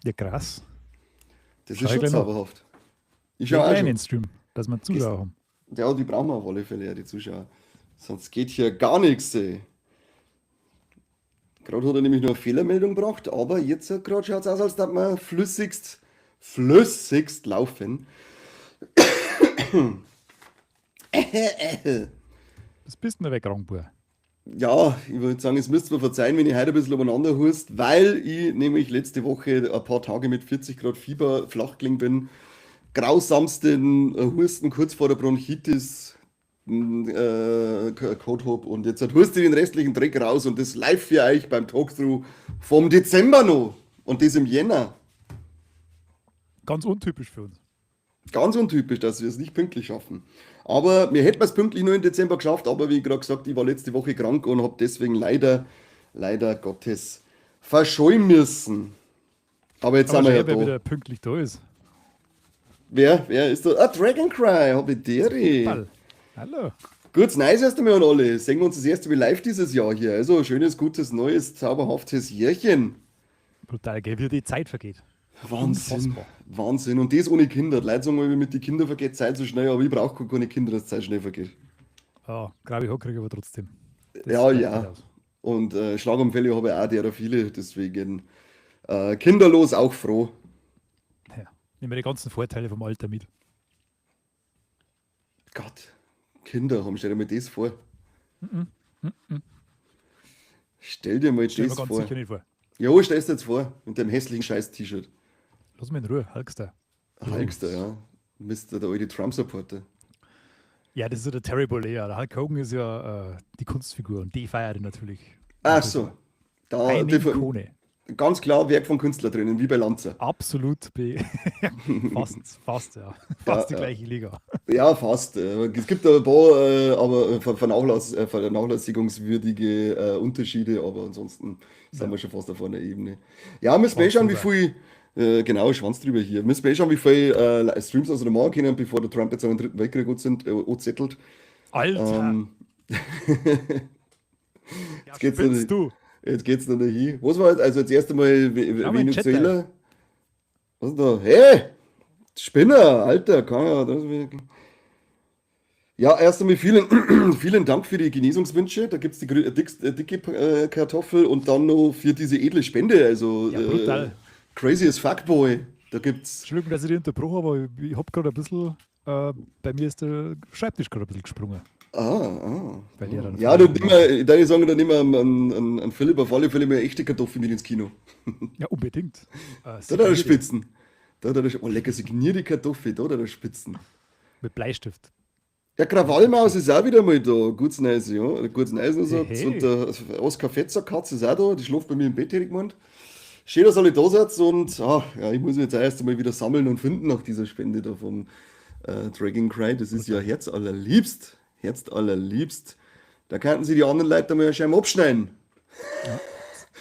Ja, krass. Das Schau ist ich schon gleich noch. zauberhaft. Ich Schau schaue auch in schon. den Stream, dass wir Zuschauer haben. Ja, die brauchen wir auf alle Fälle, ja, die Zuschauer. Sonst geht hier gar nichts, ey. Gerade hat er nämlich nur eine Fehlermeldung gebracht, aber jetzt gerade schaut es aus, als würde man flüssigst, flüssigst laufen. Das bist du noch weg, Bub. Ja, ich würde sagen, es müsst mir verzeihen, wenn ich heute ein bisschen umeinander hust, weil ich nämlich letzte Woche ein paar Tage mit 40 Grad Fieber flach gelegen bin. Grausamsten Husten kurz vor der Bronchitis gehabt hab und jetzt hat hust ich den restlichen Dreck raus und das live für euch beim Talkthrough vom Dezember noch und das im Jänner. Ganz untypisch für uns. Ganz untypisch, dass wir es nicht pünktlich schaffen. Aber wir hätten es pünktlich nur im Dezember geschafft, aber wie gerade gesagt, ich war letzte Woche krank und habe deswegen leider, leider Gottes verschonen müssen. Aber jetzt Aber sind wir ja schön, wer da. wieder pünktlich da ist. Wer ist da? Ah, Dragon Cry, hab ich dere. Ball. Hallo. Gutes Neues erst einmal an alle. Sehen wir uns das erste Mal live dieses Jahr hier. Also schönes, gutes, neues, zauberhaftes Jährchen. Brutal, gell, wie die Zeit vergeht. Wahnsinn. Unfassbar. Wahnsinn. Und das ohne Kinder. Die Leute sagen immer, mit den Kindern vergeht Zeit so schnell, aber ich brauche keine Kinder, dass Zeit schnell vergeht. Ja, glaube ich, kriege aber trotzdem. Das Ja, bleibt ja. nicht aus. Und Schlaganfälle habe ich auch derer viele, deswegen kinderlos auch froh. Ja. Nehmen wir die ganzen Vorteile vom Alter mit. Gott, Kinder haben, stell dir mal das vor. Stell dir mal Stell mir das ganz vor. sicher nicht vor. Jo, stellst dir jetzt vor, mit dem hässlichen Scheiß-T-Shirt. Lass mich in Ruhe, Hulkster. Hulkster, ja. Mr. Der alte Trump-Supporter. Ja, das ist ja der Terry Bollea. Der Hulk Hogan ist ja die Kunstfigur und die feiert ich natürlich. Ach so. Da, Eine die, Ikone. ganz klar Werk von Künstler drinnen, wie bei Lanzer. Absolut. Fast, fast, ja. Fast die ja. gleiche Liga. Ja, fast. Es gibt da ein paar, aber vernachlässigungswürdige Unterschiede, aber ansonsten sind Ja. wir schon fast auf einer Ebene. Ja, müssen wir eh Schwanz schauen, wie drüber. viel, genau, Schwanz drüber hier. Müssen wir eh schauen, wie viel Streams aus der machen können, bevor der Trump jetzt einen dritten Weltkrieg anzettelt. Alter! Ja, Jetzt geht's spinnst noch, du? jetzt geht's noch hin. Was war jetzt? Also jetzt erst einmal Schau mal in den Chat Venezuela. Was ist denn da? Hey! Spinner, Alter, kann ja. Das, ja, erst einmal vielen, vielen Dank für die Genesungswünsche. Da gibt es die dicke Kartoffel und dann noch für diese edle Spende. Also Ja, brutal. crazy as fuck, boy. Da gibt's. Entschuldigung, dass ich dich unterbrochen habe, aber ich habe gerade ein bisschen, bei mir ist der Schreibtisch gerade ein bisschen gesprungen. Ah, ah. Weil die ja dann Ja, du voll nimm mal, da ich sagen, dann nehmen wir einen Philipp auf alle Fälle mal eine echte Kartoffel mit ins Kino. Ja, unbedingt. Da hat er Signierte. Spitzen. Da hat er, oh, lecker, signierte Kartoffel, da hat er Spitzen. Mit Bleistift. Ja, Krawallmaus ist auch wieder mal da. Gutes Neues, ja. Gutes Neues noch Hey, sagt. hey. Und der Oskar Fetzer-Katz ist auch da. Die schläft bei mir im Bett, hätte ich gemeint. Schön, dass alle da seid und ja, ich muss mich jetzt auch erst einmal wieder sammeln und finden nach dieser Spende da vom Dragon Cry. Das ist ja Herz allerliebst. Herz allerliebst. Da könnten sie die anderen Leute mal schön abschneiden. Ja,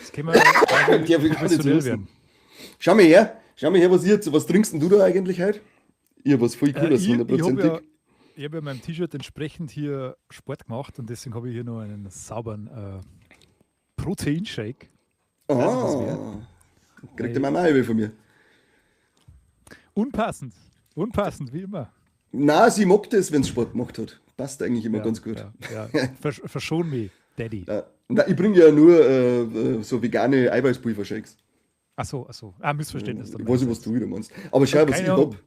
das können wir quasi Der will gar nicht professionell wissen. werden. Schau mal her, schau mal her, was, ihr, was trinkst denn du da eigentlich heute? Ihr was voll Cooles, Ich hab hundertprozentig. ja, ich hab ja meinem T-Shirt entsprechend hier Sport gemacht und deswegen habe ich hier noch einen sauberen Proteinshake. Weiß nicht, was wär. Ah, kriegt der Mama auch von mir. Unpassend. Unpassend, wie immer. Na, sie mag das, wenn sie Sport gemacht hat. Passt eigentlich immer Ja, ganz gut. ja, ja. Verschon mich, Daddy. Ja. Na, ich bringe ja nur so vegane Eiweißpulver-Shakes. Ach so, ach so. Ah, Missverständnis. Ich weiß nicht, was du wieder meinst. Aber schau, was Keine ich Ahnung. hab.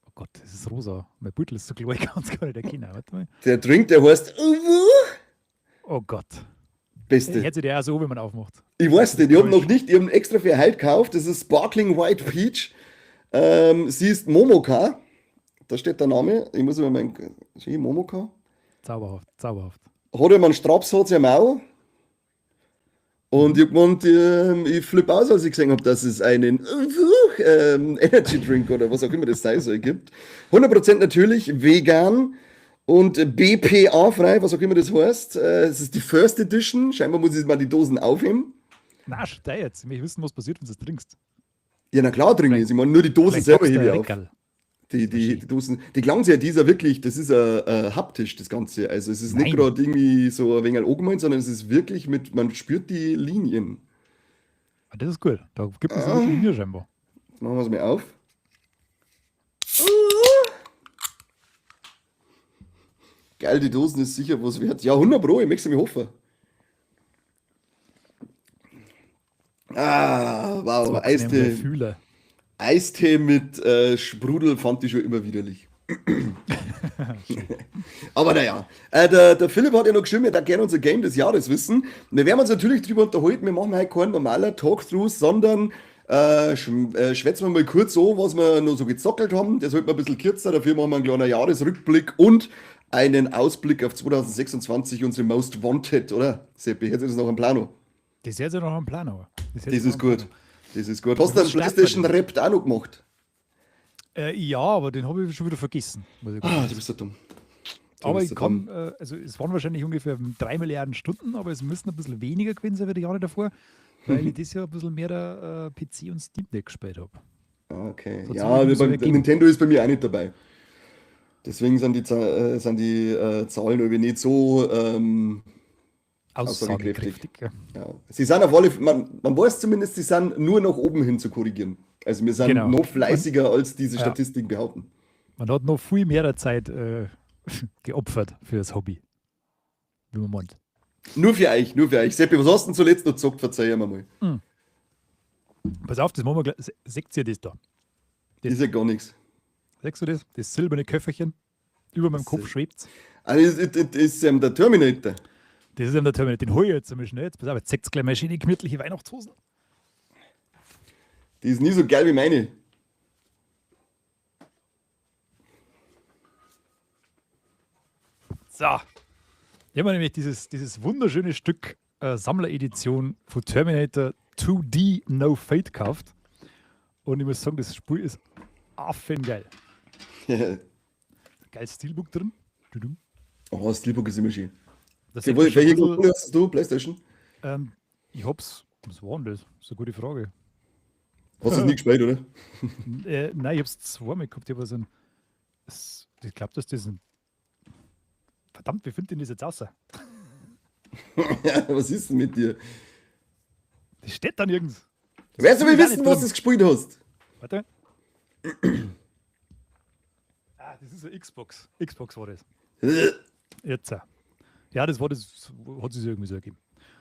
Oh Gott, das ist rosa. Mein Beutel ist so klein, ich kann es gar nicht erkennen. Warte mal. Der Drink, der heißt Oh Gott. Beste. Hört sich der auch so, wenn man aufmacht. Ich weiß nicht, ich habe noch nicht, ich habe extra für heute gekauft. Das ist Sparkling White Peach. Sie ist Momoka. Da steht der Name. Ich muss immer mein. Ist Momoka? Zauberhaft, zauberhaft. Hat ja einen Straps, hat sie am Maul. Und ich hab gemeint, ich flippe aus, als ich gesehen habe, dass es einen Energy Drink oder was auch immer das sein soll gibt. 100% natürlich vegan und BPA-frei, was auch immer das heißt. Es ist die First Edition. Scheinbar muss ich mal die Dosen aufheben. Na, steh jetzt. Ich möchte wissen, was passiert, wenn du es trinkst. Ja, na klar trinke ich es. Ich meine, nur die Dosen Vielleicht selber packst du hebe ich ein auf. Leckerl. Die Dosen, die klangen ja, die ist ja wirklich, das ist haptisch, das Ganze. Also es ist nicht Nein. gerade irgendwie so ein wenig angemalt, sondern es ist wirklich mit, man spürt die Linien. Ah, das ist gut. Da gibt es wirklich mir scheinbar. Jetzt machen wir es mal auf. Geil, die Dosen ist sicher was wert. Ja, 100 Pro, ich möchte es mir hoffen. Ah, wow, Eistee. Eistee mit Sprudel fand ich schon immer widerlich. Aber naja, der Philipp hat ja noch geschrieben, er darf gerne unser Game des Jahres wissen. Wir werden uns natürlich drüber unterhalten, wir machen heute keinen normalen Talkthrough, sondern schwätzen wir mal kurz so, was wir noch so gezockelt haben. Das wird mal ein bisschen kürzer, dafür machen wir einen kleinen Jahresrückblick und einen Ausblick auf 2026, unsere Most Wanted, oder? Seppi, jetzt ist es noch am Plano. Das ist jetzt noch am Plano. Das ist gut. Das ist gut. Hast du einen PlayStation Rap auch noch gemacht? Ja, aber den habe ich schon wieder vergessen. Ah, du bist so dumm. Du aber ich kann, also es waren wahrscheinlich ungefähr 3 Milliarden Stunden, aber es müssen ein bisschen weniger gewesen sein wie die Jahre davor, weil ich das Jahr ein bisschen mehr der PC und Steam Deck gespielt habe. Okay. Ja, Nintendo ist bei mir auch nicht dabei. Deswegen sind die Zahlen irgendwie nicht so aussagekräftig. Ja. Ja. Sie sind auf alle, man weiß zumindest, sie sind nur nach oben hin zu korrigieren. Also wir sind noch fleißiger, als diese Statistiken behaupten. Man hat noch viel mehr Zeit geopfert für das Hobby, wie man meint. Nur für euch, nur für euch. Seppi, was hast du denn zuletzt noch gezockt? Verzeih mir mal. Hm. Pass auf, das machen wir gleich. Seht ihr das da? Das ist ja gar nichts. Siehst du das? Das silberne Köfferchen über meinem Kopf schwebt. Ah, das ist der Terminator. Das ist eben der Terminator. Den hole ich jetzt einmal schnell. Jetzt, pass auf, jetzt zeigt es gleich mal schöne gemütliche Weihnachtshosen. Die ist nie so geil wie meine. So. Hier haben wir nämlich dieses wunderschöne Stück Sammleredition von Terminator 2D No Fate gekauft. Und ich muss sagen, das Spiel ist affengeil. Geil Steelbook drin. Oh, Steelbook ist immer schön. Okay, welche Konsole hast du? PlayStation? Ich hab's. Was war denn das? Das ist eine gute Frage. Hast du es nie gespielt, oder? Nein, ich hab's zweimal gehabt. Ich hab so ein, ich glaub, dass das ein. Verdammt, wie findet denn das jetzt raus? Ja, was ist denn mit dir? Das steht da nirgends. Wer soll wissen, was du gespielt hast? Warte. Ah, das ist eine Xbox. Xbox war das. Jetzt. Ja, das war das, hat sich irgendwie so ergeben.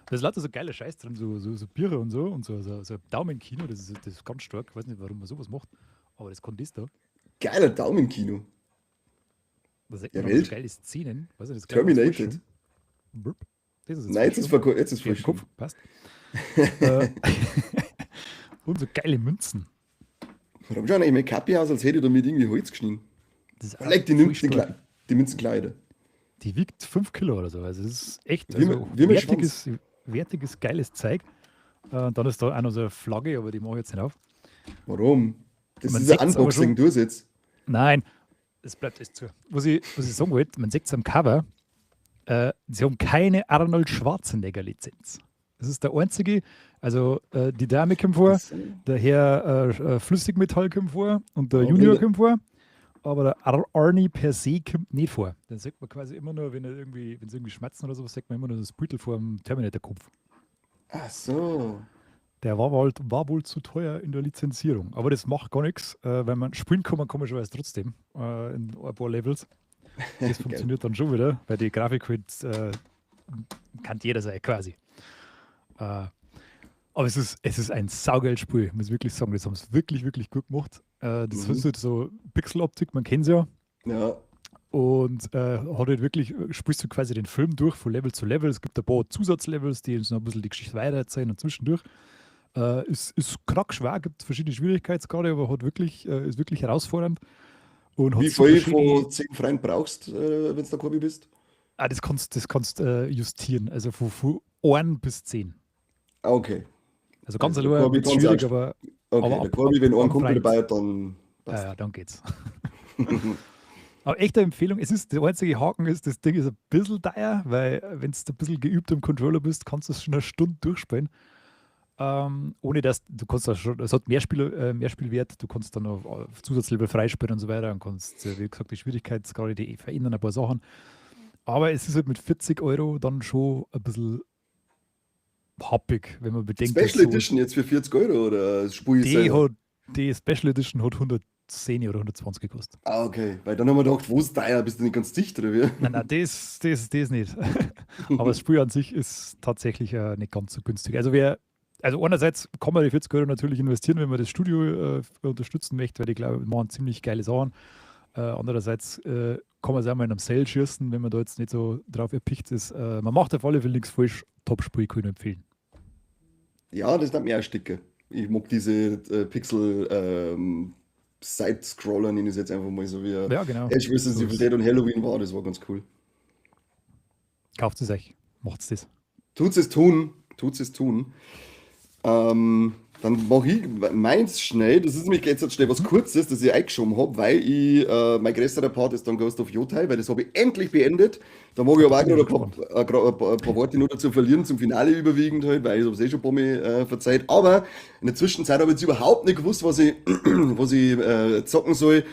Da ist lauter so geiler Scheiß drin, so Biere und so und so Daumenkino, das ist ganz stark. Ich weiß nicht, warum man sowas macht, aber das kann das da. Geiler Daumenkino. Da sieht man so geile Szenen. Weiß nicht, das Terminated. Das ist jetzt. Nein, jetzt ist frisch. Kopf, passt. Und so geile Münzen. Warum schauen eigentlich mein Kapi aus, als hätte ich damit irgendwie Holz geschnitten? Das ist Leck, die Münzen Kleider. Die wiegt 5 Kilo oder so. Also das ist echt wie wertiges, geiles Zeug. Und dann ist da auch noch so eine Flagge, aber die mache ich jetzt nicht auf. Warum? Das ist ein Unboxing, du jetzt. Nein, es bleibt echt zu. Was ich sagen wollte, man sieht es am Cover, sie haben keine Arnold Schwarzenegger-Lizenz. Das ist der einzige, also die Dame kommt vor, der Herr Flüssigmetall kommt vor und der Junior kommt vor. Aber der Arnie per se kommt nicht vor. Dann sagt man quasi immer nur, wenn sie irgendwie schmerzen oder sowas, sagt man immer nur das Beutel vor dem Terminator-Kopf. Ach so. Der war wohl zu teuer in der Lizenzierung. Aber das macht gar nichts, weil man spielen kann man komischerweise trotzdem in ein paar Levels. Das funktioniert dann schon wieder, weil die Grafik halt kann jeder sein, quasi. Aber es ist ein saugeiles Spiel, muss ich wirklich sagen. Das haben sie wirklich, wirklich gut gemacht. Das ist halt so Pixeloptik, man kennt es ja. Ja. Und hat halt wirklich, spielst du quasi den Film durch von Level zu Level. Es gibt ein paar Zusatzlevels, die uns noch ein bisschen die Geschichte weitererzählen und zwischendurch. Ist krackschwer, gibt verschiedene Schwierigkeitsgrade, aber hat wirklich, ist wirklich herausfordernd. Und hat wie viel von 10 Freunden brauchst, wenn du da Korbi bist? Ah, das kannst justieren, also von 1 bis 10. Okay. Also ganz allein wird es schwierig, aber. Okay, aber der Korbi, wenn ein Kumpel dabei hat, dann passt. Ja, dann geht's. Aber echte Empfehlung, es ist, der einzige Haken ist, das Ding ist ein bisschen teuer, weil wenn du ein bisschen geübt am Controller bist, kannst du es schon eine Stunde durchspielen. Ohne dass, du kannst das schon, es hat Mehrspielwert, du kannst dann auf Zusatzlevel freispielen und so weiter und kannst, wie gesagt, die Schwierigkeitsgrade, die verändern ein paar Sachen. Aber es ist halt mit 40 € dann schon ein bisschen happig, wenn man bedenkt, Special dass so Edition jetzt für 40 Euro oder das Spiel die selber? hat, die Special Edition hat 110 oder 120 gekostet. Ah, okay. Weil dann haben wir gedacht, wo ist teuer? Bist du nicht ganz dicht, oder wie? Nein, nein, das nicht. Aber das Spiel an sich ist tatsächlich nicht ganz so günstig. Also einerseits kann man die 40 Euro natürlich investieren, wenn man das Studio unterstützen möchte, weil die, glaube ich, machen ziemlich geile Sachen. Andererseits kann man es auch mal in einem Sale schießen, wenn man da jetzt nicht so drauf erpicht ist. Man macht auf alle Fälle nichts falsch. Top-Spiel kann ich empfehlen. Ja, das darf mir auch sticken. Ich mag diese Pixel Side-Scroller, nenne ich es jetzt einfach mal so wie Ja, genau. Ash vs. So Evil Dead und Halloween war, das war ganz cool. Kauft es euch, macht's das. Tut's es tun, tut's es tun. Dann mache ich meins schnell. Das ist nämlich jetzt schnell was Kurzes, das ich eingeschoben habe, weil ich, mein größerer Part ist dann Ghost of Yotei, weil das habe ich endlich beendet. Da mag ich aber auch gerade ein paar Worte nur dazu verlieren, zum Finale überwiegend halt, weil ich habe es eh schon ein paar Mal verzeiht. Aber in der Zwischenzeit habe ich jetzt überhaupt nicht gewusst, was ich zocken soll.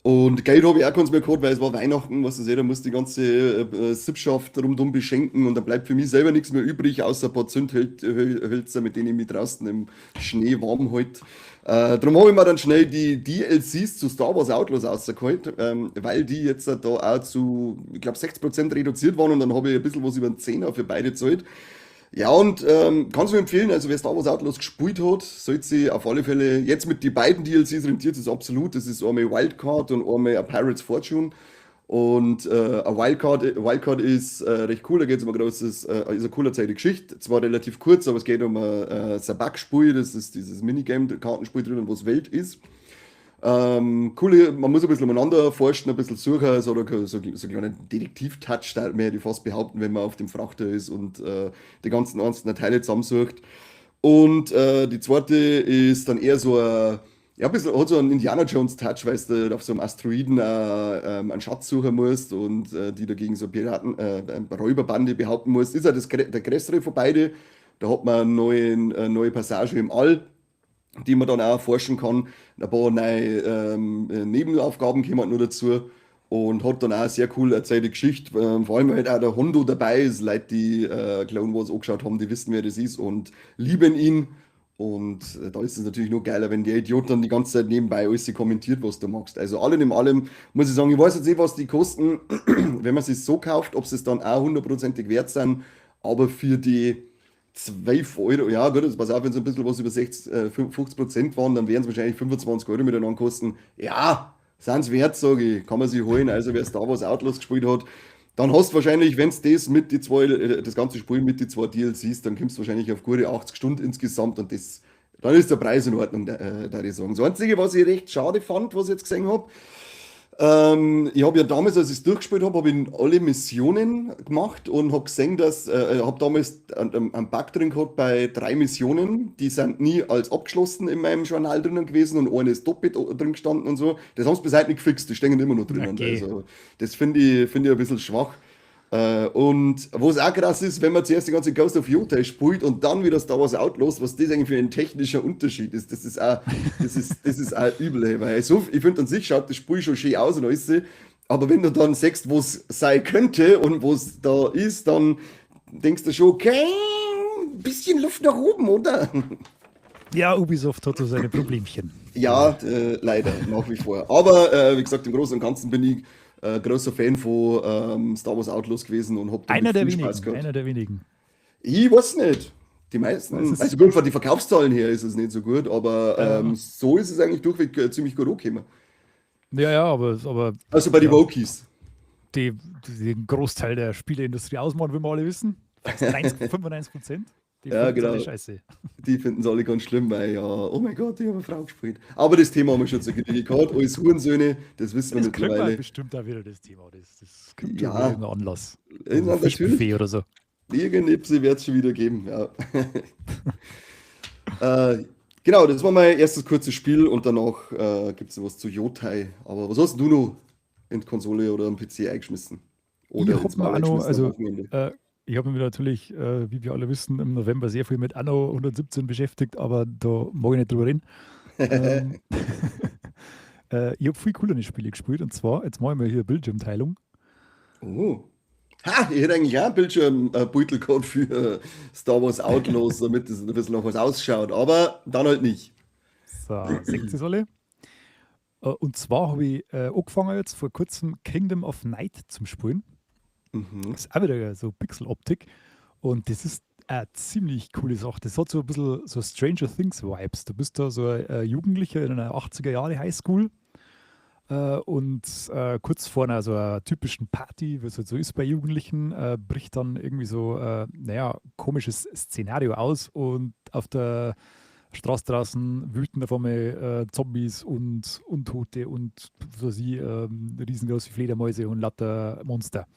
Und Geld habe ich auch keins mehr gehabt, weil es war Weihnachten, was weiß ich, da muss die ganze Sippschaft rundum beschenken und dann bleibt für mich selber nichts mehr übrig, außer ein paar Zündhölzer, mit denen ich mich draußen im Schnee warm halte. Darum habe ich mir dann schnell die DLCs zu Star Wars Outlaws rausgeholt, weil die jetzt da auch zu, ich glaube, 60% reduziert waren und dann habe ich ein bisschen was über den Zehner für beide gezahlt. Ja, und kannst du mir empfehlen, also wer Star Wars Outlaws gespielt hat, sollte sie auf alle Fälle jetzt mit die beiden DLCs rentiert es absolut. Das ist einmal Wildcard und einmal A Pirate's Fortune. Und a Wildcard ist recht cool, da geht es um ein großes, ist eine coole Zeit Geschichte. Zwar relativ kurz, aber es geht um ein Sabacc-Spiel, das ist dieses Minigame-Kartenspiel drinnen, wo es Welt ist. Coole, man muss ein bisschen umeinander forschen, ein bisschen suchen, so, so, so einen kleinen Detektiv-Touch, da mehr die fast behaupten, wenn man auf dem Frachter ist und die ganzen einzelnen Teile zusammensucht. Und die zweite ist dann eher so ein, ja, ein bisschen, hat so einen Indiana Jones-Touch, weil du auf so einem Asteroiden einen Schatz suchen musst und die dagegen so Piraten, Räuberbande behaupten musst. Ist ja das, der größere von beide. Da hat man eine neue Passage im All, die man dann auch erforschen kann. Ein paar neue Nebenaufgaben kommen nur dazu und hat dann auch eine sehr cool erzählte Geschichte. Vor allem, weil halt auch der Hondo dabei ist. Leute, die Clone Wars angeschaut haben, die wissen, wer das ist und lieben ihn. Und da ist es natürlich nur geiler, wenn der Idiot dann die ganze Zeit nebenbei alles kommentiert, was du machst. Also allem in allem muss ich sagen, ich weiß jetzt nicht, was die kosten, wenn man sie so kauft, ob sie es dann auch hundertprozentig wert sind, aber für die 12 Euro, ja gut, das pass auf, wenn es ein bisschen was über 60, 50% waren, dann wären es wahrscheinlich 25 Euro miteinander kosten. Ja, sind es wert, sage ich, kann man sich holen. Also wer Star Wars Outlaws gespielt hat, dann hast du wahrscheinlich, wenn es das mit die zwei, das ganze Spiel mit die zwei DLCs, dann kommst du wahrscheinlich auf gute 80 Stunden insgesamt und das, dann ist der Preis in Ordnung, da ich sagen. Das Einzige, was ich recht schade fand, was ich jetzt gesehen habe, ich habe ja damals, als ich es durchgespielt habe, habe ich alle Missionen gemacht und habe gesehen, dass habe damals einen Bug drin gehabt bei drei Missionen, die sind nie als abgeschlossen in meinem Journal drinnen gewesen und eine ist doppelt drin gestanden und so. Das haben sie bis heute nicht gefixt, die stehen immer noch drinnen. Okay. Also das finde ich ein bisschen schwach. Und was auch krass ist, wenn man zuerst die ganze Ghost of Yotei spielt und dann wieder Star Wars Outlaws, was das eigentlich für ein technischer Unterschied ist, das ist auch übel, ey, weil so, ich finde an sich schaut das Spiel schon schön aus und alles, aber wenn du dann siehst, wo es sein könnte und wo es da ist, dann denkst du schon, okay, ein bisschen Luft nach oben, oder? Ja, Ubisoft hat so seine Problemchen. Ja, leider, nach wie vor. Aber wie gesagt, im Großen und Ganzen bin ich großer Fan von Star Wars Outlaws gewesen und habe Einer damit der viel Spaß wenigen, gehabt. einer der wenigen. Ich weiß nicht. Die Es meisten, ist, also gut, von den Verkaufszahlen her ist es nicht so gut, aber ja, so ist es eigentlich durchweg ziemlich gut angekommen. ja, ja, aber Also bei den ja, Wokies. die den Großteil der Spieleindustrie ausmachen, wie wir alle wissen. Fast 90, 95%, die Ja, finden es alle genau. scheiße. Die finden es alle ganz schlimm, weil ja, oh mein Gott, ich habe eine Frau gespielt. Aber das Thema haben wir schon zur Genüge gehabt. Alles Hurensöhne, das wissen wir Das kriegen wir mittlerweile. bestimmt auch wieder, das Thema. Das kommt schon wieder Ja, irgendein Anlass. Also na, natürlich. Fischbuffet oder so. Irgendeine wird es schon wieder geben. Ja. Äh, genau, das war mein erstes kurzes Spiel und danach gibt es was zu Yotei. Aber was hast denn du noch in die Konsole oder am PC eingeschmissen? Ich Oder habe ins mir Maul auch noch, eingeschmissen am also Wochenende? äh, ich habe mich natürlich, wie wir alle wissen, im November sehr viel mit Anno 117 beschäftigt, aber da mag ich nicht drüber reden. Ähm, ich habe viel coolere Spiele gespielt und zwar, jetzt mache ich mal hier Bildschirmteilung. Oh, Ha, ich hätte eigentlich auch einen Bildschirmbeutel gehabt für Star Wars Outlaws, damit das ein bisschen noch was ausschaut, aber dann halt nicht. So, seht ihr alle? Und zwar habe ich angefangen jetzt vor kurzem Kingdom of Night zum Spielen. Das ist auch wieder so Pixel-Optik. Und das ist eine ziemlich coole Sache. Das hat so ein bisschen so Stranger Things Vibes. Du bist da so ein Jugendlicher in einer 80er Jahre Highschool und kurz vor einer so einer typischen Party, wie es halt so ist bei Jugendlichen, bricht dann irgendwie so, naja, komisches Szenario aus und auf der Straße draußen wüten auf einmal Zombies und Untote und was weiß ich, riesengroße Fledermäuse und lauter Monster.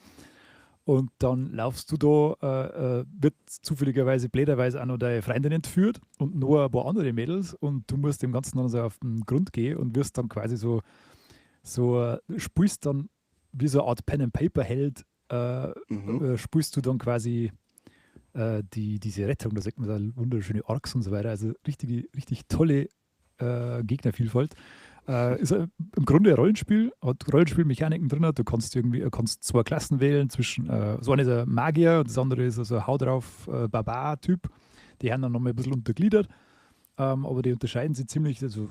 Und dann laufst du da, wird zufälligerweise, blöderweise auch noch deine Freundin entführt und noch ein paar andere Mädels und du musst dem Ganzen dann so auf den Grund gehen und wirst dann quasi so spielst dann wie so eine Art Pen-and-Paper-Held, spielst du dann quasi diese Rettung, da sieht man da wunderschöne Orks und so weiter, also richtig, richtig tolle Gegnervielfalt. Ist im Grunde ein Rollenspiel, hat Rollenspielmechaniken drin. Du kannst irgendwie, kannst zwei Klassen wählen zwischen, so eine ist ein Magier und das andere ist also ein Hau drauf Barbar-Typ. Die haben dann nochmal ein bisschen untergliedert, aber die unterscheiden sich ziemlich. Also,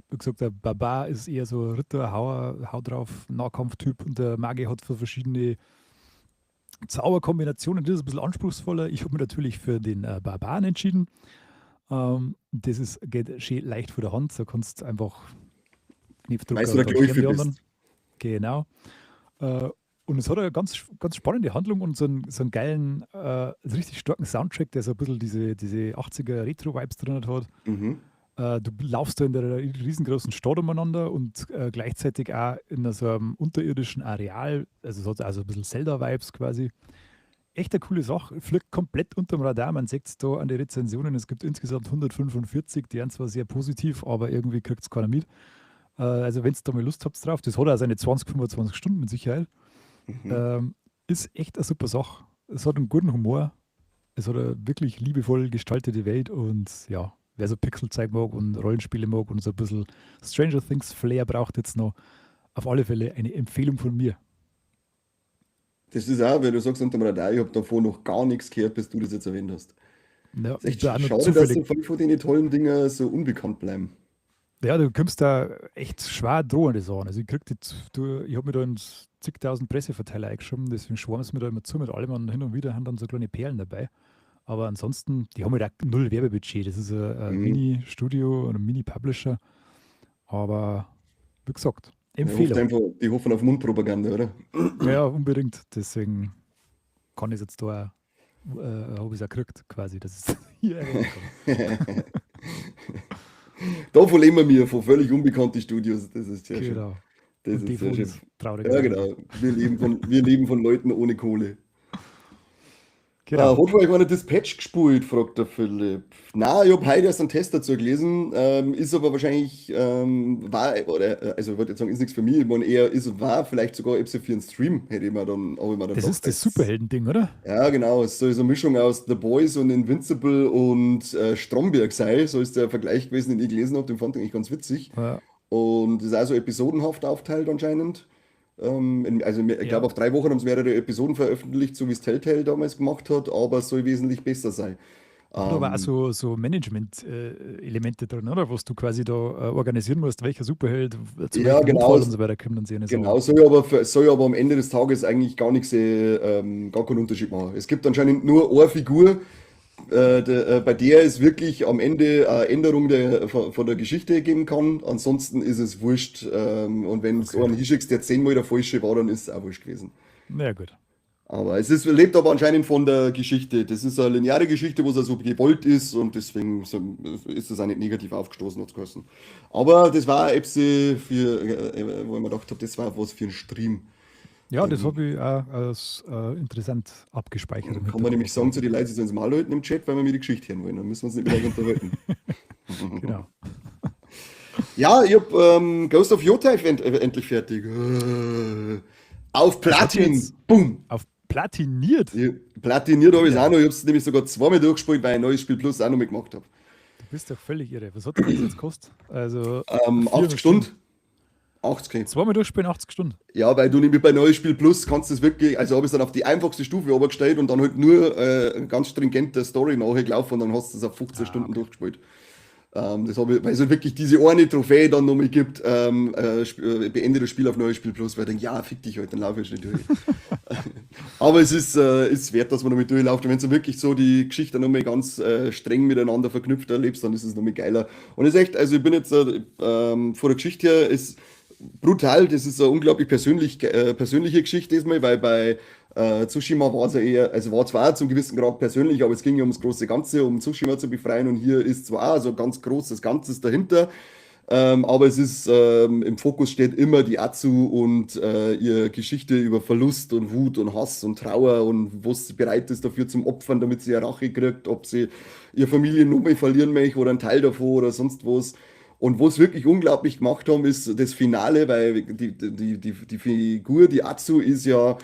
wie gesagt, der Barbar ist eher so Ritter, Hauer, Hau drauf, Nahkampftyp und der Magier hat für verschiedene Zauberkombinationen. Das ist ein bisschen anspruchsvoller. Ich habe mich natürlich für den Barbaren entschieden. Das geht schön leicht vor der Hand. Da kannst du einfach Knopfdrucker Weißt du, und da dann sterben Glück die anderen. bist. Genau. Und es hat eine ganz, ganz spannende Handlung und so einen geilen, richtig starken Soundtrack, der so ein bisschen diese 80er Retro-Vibes drin hat. Du laufst da in der riesengroßen Stadt umeinander und gleichzeitig auch in so einem unterirdischen Areal. Also es hat also ein bisschen Zelda-Vibes quasi. Echt eine coole Sache, fliegt komplett unterm Radar. Man sieht es da an den Rezensionen, es gibt insgesamt 145, die sind zwar sehr positiv, aber irgendwie kriegt es keiner mit. Also wenn ihr da mal Lust habt drauf, das hat auch seine 20, 25 Stunden mit Sicherheit. Ist echt eine super Sache. Es hat einen guten Humor, es hat eine wirklich liebevoll gestaltete Welt und ja, wer so Pixelzeug mag und Rollenspiele mag und so ein bisschen Stranger Things Flair braucht jetzt noch, auf alle Fälle eine Empfehlung von mir. Das ist auch, wenn du sagst unterm Radar, ich habe davor noch gar nichts gehört, bis du das jetzt erwähnt hast. Ja, Ist echt da auch noch schade, dass zufällig. so viele von den tollen Dinger so unbekannt bleiben. Ja, du kommst da echt schwer drohende Sachen. Also ich krieg die, du, ich habe mir da in zigtausend Presseverteiler eingeschoben, deswegen schwärmen sie mir da immer zu mit allem und hin und wieder haben dann so kleine Perlen dabei. Aber ansonsten, die haben halt auch null Werbebudget. Das ist ein Mini-Studio und ein Mini-Publisher. Aber wie gesagt, Ja, hofft Empfehlung. einfach, die hoffen auf Mundpropaganda, oder? Ja, unbedingt. Deswegen kann ich es jetzt da auch, habe ich es auch gekriegt, quasi, dass ich es hier erwähnen kann. Davon leben wir, von völlig unbekannten Studios. Das ist sehr schön. Genau. Das Und die ist sehr von schön. uns, Ja, traurigerweise. genau. Wir leben von Leuten ohne Kohle. Genau. Hat vielleicht einer Dispatch gespielt, fragt der Philipp. Na, ich habe heute erst einen Test dazu gelesen, ist aber wahrscheinlich, war, oder, also ich wollte jetzt sagen, ist nichts für mich, ich meine eher ist, war vielleicht sogar etwas für einen Stream, hätte ich mir dann, habe ich mir dann Das gedacht. ist das Superhelden-Ding, oder? Ja, genau, es soll so eine Mischung aus The Boys und Invincible und Stromberg sein, so ist der Vergleich gewesen, den ich gelesen habe, den fand ich eigentlich ganz witzig. Ja. Und ist auch so episodenhaft aufteilt anscheinend. Also ich glaube, Ja. auf 3 Wochen haben sie mehrere Episoden veröffentlicht, so wie es Telltale damals gemacht hat, aber es soll wesentlich besser sein. Hat aber auch Ähm, so Management-Elemente drin, oder? Was du quasi da organisieren musst, welcher Superheld zu ja, welchem genau, Notfall und so weiter kommt und so eine Sachen. genau, soll aber am Ende des Tages eigentlich gar nichts, gar keinen Unterschied machen. Es gibt anscheinend nur eine Figur, bei der es wirklich am Ende eine Änderung von der Geschichte geben kann. Ansonsten ist es wurscht. Und wenn es Okay. einen hinschickst, der zehnmal der falsche war, dann ist es auch wurscht gewesen. Na ja, gut. Aber es ist, lebt aber anscheinend von der Geschichte. Das ist eine lineare Geschichte, wo es also gewollt ist und deswegen ist das auch nicht negativ aufgestoßen, hat's geheißen. Aber das war eine Epse für, wo ich mir gedacht habe, das war was für ein Stream. Ja, das Denn habe ich auch als interessant abgespeichert im kann man nämlich Hinterkopf. sagen zu den Leuten, sie sollen es mal halten im Chat, weil wir mir die Geschichte hören wollen. Dann müssen wir uns nicht wieder unterhalten. Genau. Ja, ich habe Ghost of Yotei endlich fertig. Auf Das hat Platin. jetzt Boom. auf platiniert. Ich, platiniert habe ich es Ja. auch noch. Ich habe es nämlich sogar zweimal durchgespielt, weil ich ein neues Spiel Plus auch noch mitgemacht habe. Du bist doch völlig irre. Was hat denn das jetzt gekostet? Also 80 400 Stunden. 80. Zweimal durchspielen, 80 Stunden. Ja, weil du nämlich bei Neues Spiel Plus kannst das wirklich, also habe ich es dann auf die einfachste Stufe gestellt und dann halt nur ganz stringent der Story nachgelaufen und dann hast du es auf 15 Stunden durchgespielt. Das habe ich, weil es halt wirklich diese eine Trophäe dann nochmal gibt, beende das Spiel auf Neues Spiel Plus, weil ich denke, ja, fick dich halt, dann laufe ich schnell durch. Aber es ist wert, dass man nochmal durchläuft. Und wenn du wirklich so die Geschichte nochmal ganz streng miteinander verknüpft erlebst, dann ist es nochmal geiler. Und es ist echt, also ich bin jetzt vor der Geschichte her, ist brutal, das ist eine unglaublich persönliche Geschichte diesmal, weil bei Tsushima war es ja eher, also war zwar zum gewissen Grad persönlich, aber es ging ja ums große Ganze, um Tsushima zu befreien, und hier ist zwar auch so ein ganz großes Ganzes dahinter, aber es ist, im Fokus steht immer die Atsu und ihre Geschichte über Verlust und Wut und Hass und Trauer und was sie bereit ist dafür zum Opfern, damit sie eine Rache kriegt, ob sie ihre Familie nochmal verlieren möchte oder einen Teil davon oder sonst was. Und was wirklich unglaublich gemacht haben, ist das Finale, weil die Figur, die Atsu, ist ja,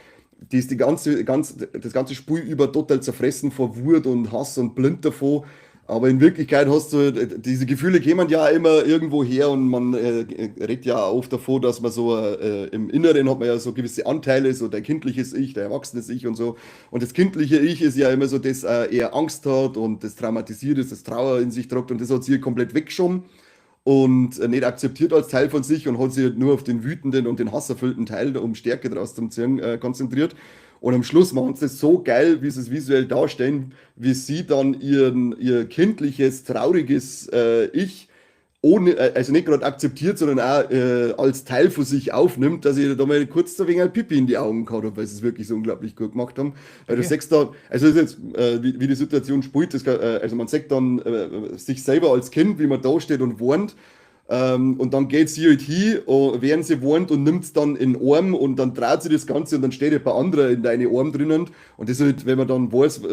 die ist das ganze Spiel über total zerfressen vor Wut und Hass und blind davon. Aber in Wirklichkeit hast du, diese Gefühle kämen ja immer irgendwo her, und man redet ja oft davon, dass man so im Inneren hat man ja so gewisse Anteile, so der kindliches Ich, der erwachsenes Ich und so. Und das kindliche Ich ist ja immer so, das eher Angst hat und das traumatisiert ist, das Trauer in sich trägt, und das hat sie komplett weggeschoben und nicht akzeptiert als Teil von sich und hat sich halt nur auf den wütenden und den hasserfüllten Teil, um Stärke draus zu ziehen, konzentriert. Und am Schluss machen sie es so geil, wie sie es visuell darstellen, wie sie dann ihr kindliches, trauriges Ich ohne, also nicht gerade akzeptiert, sondern auch als Teil von sich aufnimmt, dass ich da mal kurz ein wenig ein Pipi in die Augen gehabt habe, weil sie es wirklich so unglaublich gut gemacht haben. Weil du siehst da, also ist jetzt, wie die Situation spielt, das, also man sieht dann sich selber als Kind, wie man da steht und warnt. Und dann geht sie halt hin, während sie warnt, und nimmt es dann in den Arm, und dann dreht sie das Ganze und dann steht ein paar andere in deine Arm drinnen. Und das ist halt, wenn man dann weiß,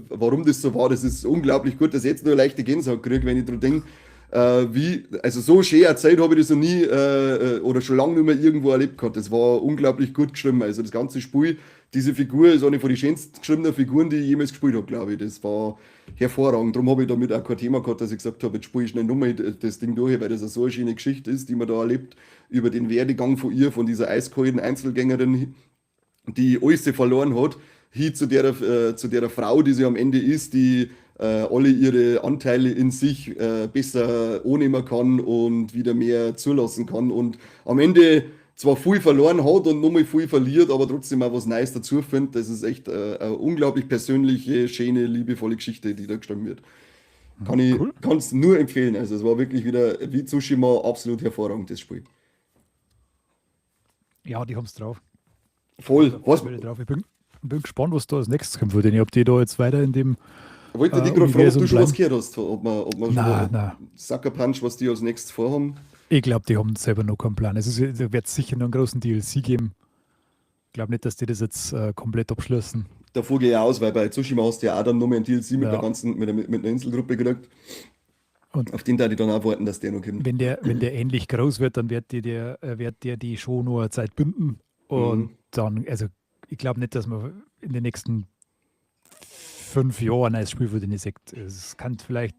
warum das so war, das ist unglaublich gut, dass ich jetzt nur eine leichte Gänsehaut kriege, wenn ich dran denke. Wie, also so schön erzählt habe ich das noch nie oder schon lange nicht mehr irgendwo erlebt gehabt. Das war unglaublich gut geschrieben. Also das ganze Spiel, diese Figur ist eine von den schönsten geschriebenen Figuren, die ich jemals gespielt habe, glaube ich. Das war hervorragend. Darum habe ich damit auch kein Thema gehabt, dass ich gesagt habe, jetzt spiele ich schnell nochmal das Ding durch, weil das so eine schöne Geschichte ist, die man da erlebt, über den Werdegang von ihr, von dieser eiskalten Einzelgängerin, die alles verloren hat, hin zu der Frau, die sie am Ende ist, die alle ihre Anteile in sich besser annehmen kann und wieder mehr zulassen kann und am Ende zwar viel verloren hat und nochmal viel verliert, aber trotzdem auch was Neues dazu findet. Das ist echt eine unglaublich persönliche, schöne, liebevolle Geschichte, die da geschrieben wird. Kann ich kann's nur empfehlen. Also es war wirklich wieder, wie Tsushima, absolut hervorragend, das Spiel. Ja, die haben's drauf. Voll. Ja, Was? drauf. Ich bin gespannt, was da als nächstes kommt. Ob die da jetzt weiter in dem Ich wollte dich gerade fragen, ob du Universum schon was bleiben. gehört hast, ob man Nein, schon nein. Sucker Punch, was die als nächstes vorhaben. Ich glaub, die haben selber noch keinen Plan. Es wird sicher noch einen großen DLC geben. Ich glaub nicht, dass die das jetzt komplett abschließen. Davor gehe ich aus, weil bei Tsushima hast du ja auch dann nochmal ein DLC mit der Ja. ganzen, mit der, mit einer Inselgruppe gekriegt. Und auf den da die dann auch warten, dass der noch kommt. Wenn der ähnlich groß wird, dann wird der die schon nur eine Zeit binden. Und dann, also ich glaub nicht, dass man in den nächsten 5 Jahren ein neues Spiel für den sieht. Es kann vielleicht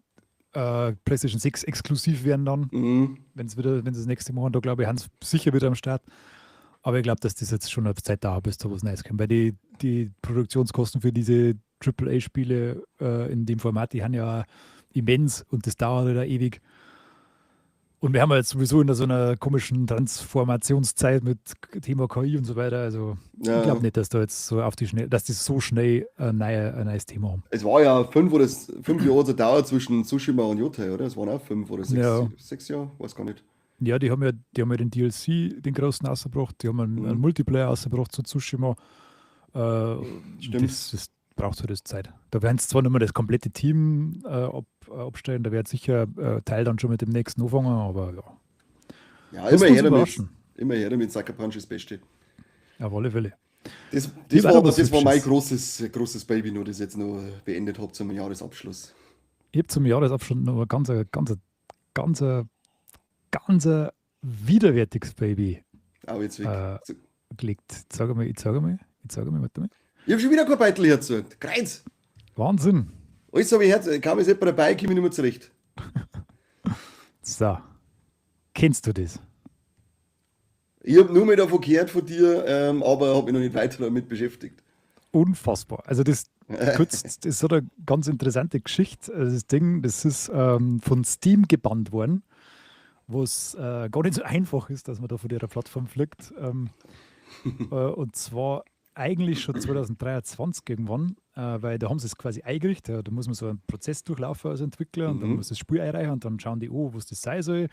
PlayStation 6 exklusiv werden dann, wenn's das nächste Mal, da glaube ich, haben sie sicher wieder am Start. Aber ich glaub, dass das jetzt schon eine Zeit dauert, bis da was Neues kommt. Weil die Produktionskosten für diese Triple A-Spiele in dem Format, die haben ja immens und das dauert halt auch ewig. Und wir haben ja jetzt sowieso in so einer komischen Transformationszeit mit Thema KI und so weiter. Also ich glaub nicht, dass da jetzt so auf die Schnelle, dass die so schnell ein neues Thema haben. Es war ja 5 oder 5 Jahre zur Dauer zwischen Tsushima und Yōtei, oder? Es waren auch 5 oder 6 Jahre, weiß gar nicht. Ja, die haben ja den DLC, den großen rausgebracht, die haben einen Multiplayer rausgebracht zu Tsushima. Das braucht halt das Zeit. Da werden sie zwar nicht mehr das komplette Team abstellen, da wird sicher Teil dann schon mit dem nächsten anfangen, aber ja. Ja, Das muss überraschen. immer her damit, Sucker Punch ist das Beste. Auf alle Fälle. Das Die war aber war mein hübsches. großes Baby, nur das ich jetzt noch beendet hab zum Jahresabschluss. Ich hab zum Jahresabschluss noch ein ganz, ganz, ganz, ganz widerwärtiges Baby, Au, jetzt weg. So. gelegt. Sag mal, ich sag mal, ich sag mal, warte mal. Ich hab schon wieder kein Beitel hergezogen. Kreuz! Wahnsinn! Alles hab ich hergezogen. Kaum ist jemand dabei, komm ich nicht mehr zurecht. So. Kennst du das? Ich habe nur mal davon gehört von dir, aber habe mich noch nicht weiter damit beschäftigt. Unfassbar. Also das, kurz, das ist so eine ganz interessante Geschichte. Also das Ding, das ist von Steam gebannt worden, wo es gar nicht so einfach ist, dass man da von der Plattform fliegt. Und zwar eigentlich schon 2023 irgendwann, weil da haben sie es quasi eingerichtet. Da muss man so einen Prozess durchlaufen als Entwickler und dann muss das Spiel einreichen und dann schauen die an, was das sein soll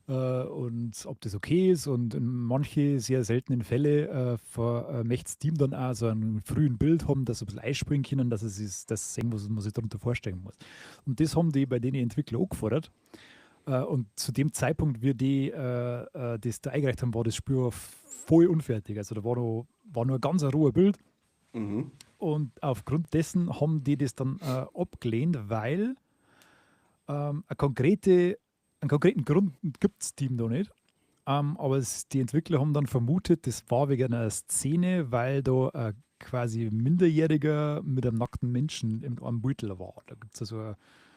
und ob das okay ist. Und in manche sehr seltenen Fälle möchte Steam dann auch so einen frühen Build haben, dass sie ein bisschen einspringen können, dass sie das sehen, was man sich darunter vorstellen muss. Und das haben die bei den Entwicklern angefordert. Und zu dem Zeitpunkt, wie die das da eingereicht haben, war das Spiel voll unfertig. Also da war nur ein ganz rohes Build. Und aufgrund dessen haben die das dann abgelehnt, weil einen konkreten Grund gibt es Steam da nicht. Aber die Entwickler haben dann vermutet, das war wegen einer Szene, weil da quasi Minderjähriger mit einem nackten Menschen in einem Beutel war. Da gibt es also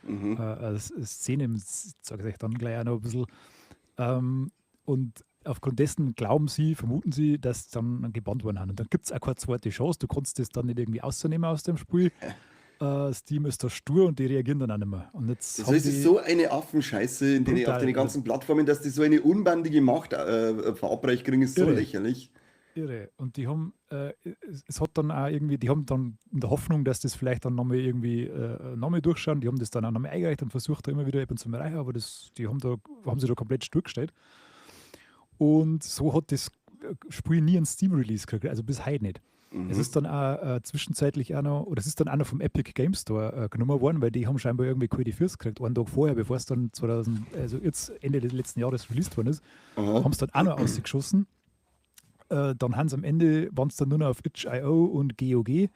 eine Szene, das sage ich euch dann gleich auch noch ein bisschen. Und aufgrund dessen glauben sie, vermuten sie, dass dann gebannt worden sind. Und dann gibt es auch keine zweite Chance. Du kannst das dann nicht irgendwie ausnehmen aus dem Spiel. Steam ist da stur und die reagieren dann auch nicht mehr. Und jetzt Das haben heißt, es ist die so eine Affenscheiße auf brutal, den also ganzen Plattformen, dass die so eine unbändige Macht verabreicht kriegen, ist so irre. lächerlich. Irre. Und die haben, es hat dann auch irgendwie, die haben dann in der Hoffnung, dass das vielleicht dann nochmal irgendwie nochmal durchschauen, die haben das dann auch nochmal eingereicht und versucht da immer wieder eben zu erreichen, aber das, die haben da, haben sich da komplett stur gestellt. Und so hat das Spiel nie einen Steam-Release gekriegt, also bis heute nicht. Es ist dann auch zwischenzeitlich auch noch, oder es ist dann auch noch vom Epic Game Store genommen worden, weil die haben scheinbar irgendwie kalte Füße gekriegt, einen Tag vorher, bevor es dann 2000, also jetzt Ende des letzten Jahres released worden ist, haben es dann auch noch ausgeschossen. Dann haben sie am Ende, waren es dann nur noch auf itch.io und GOG.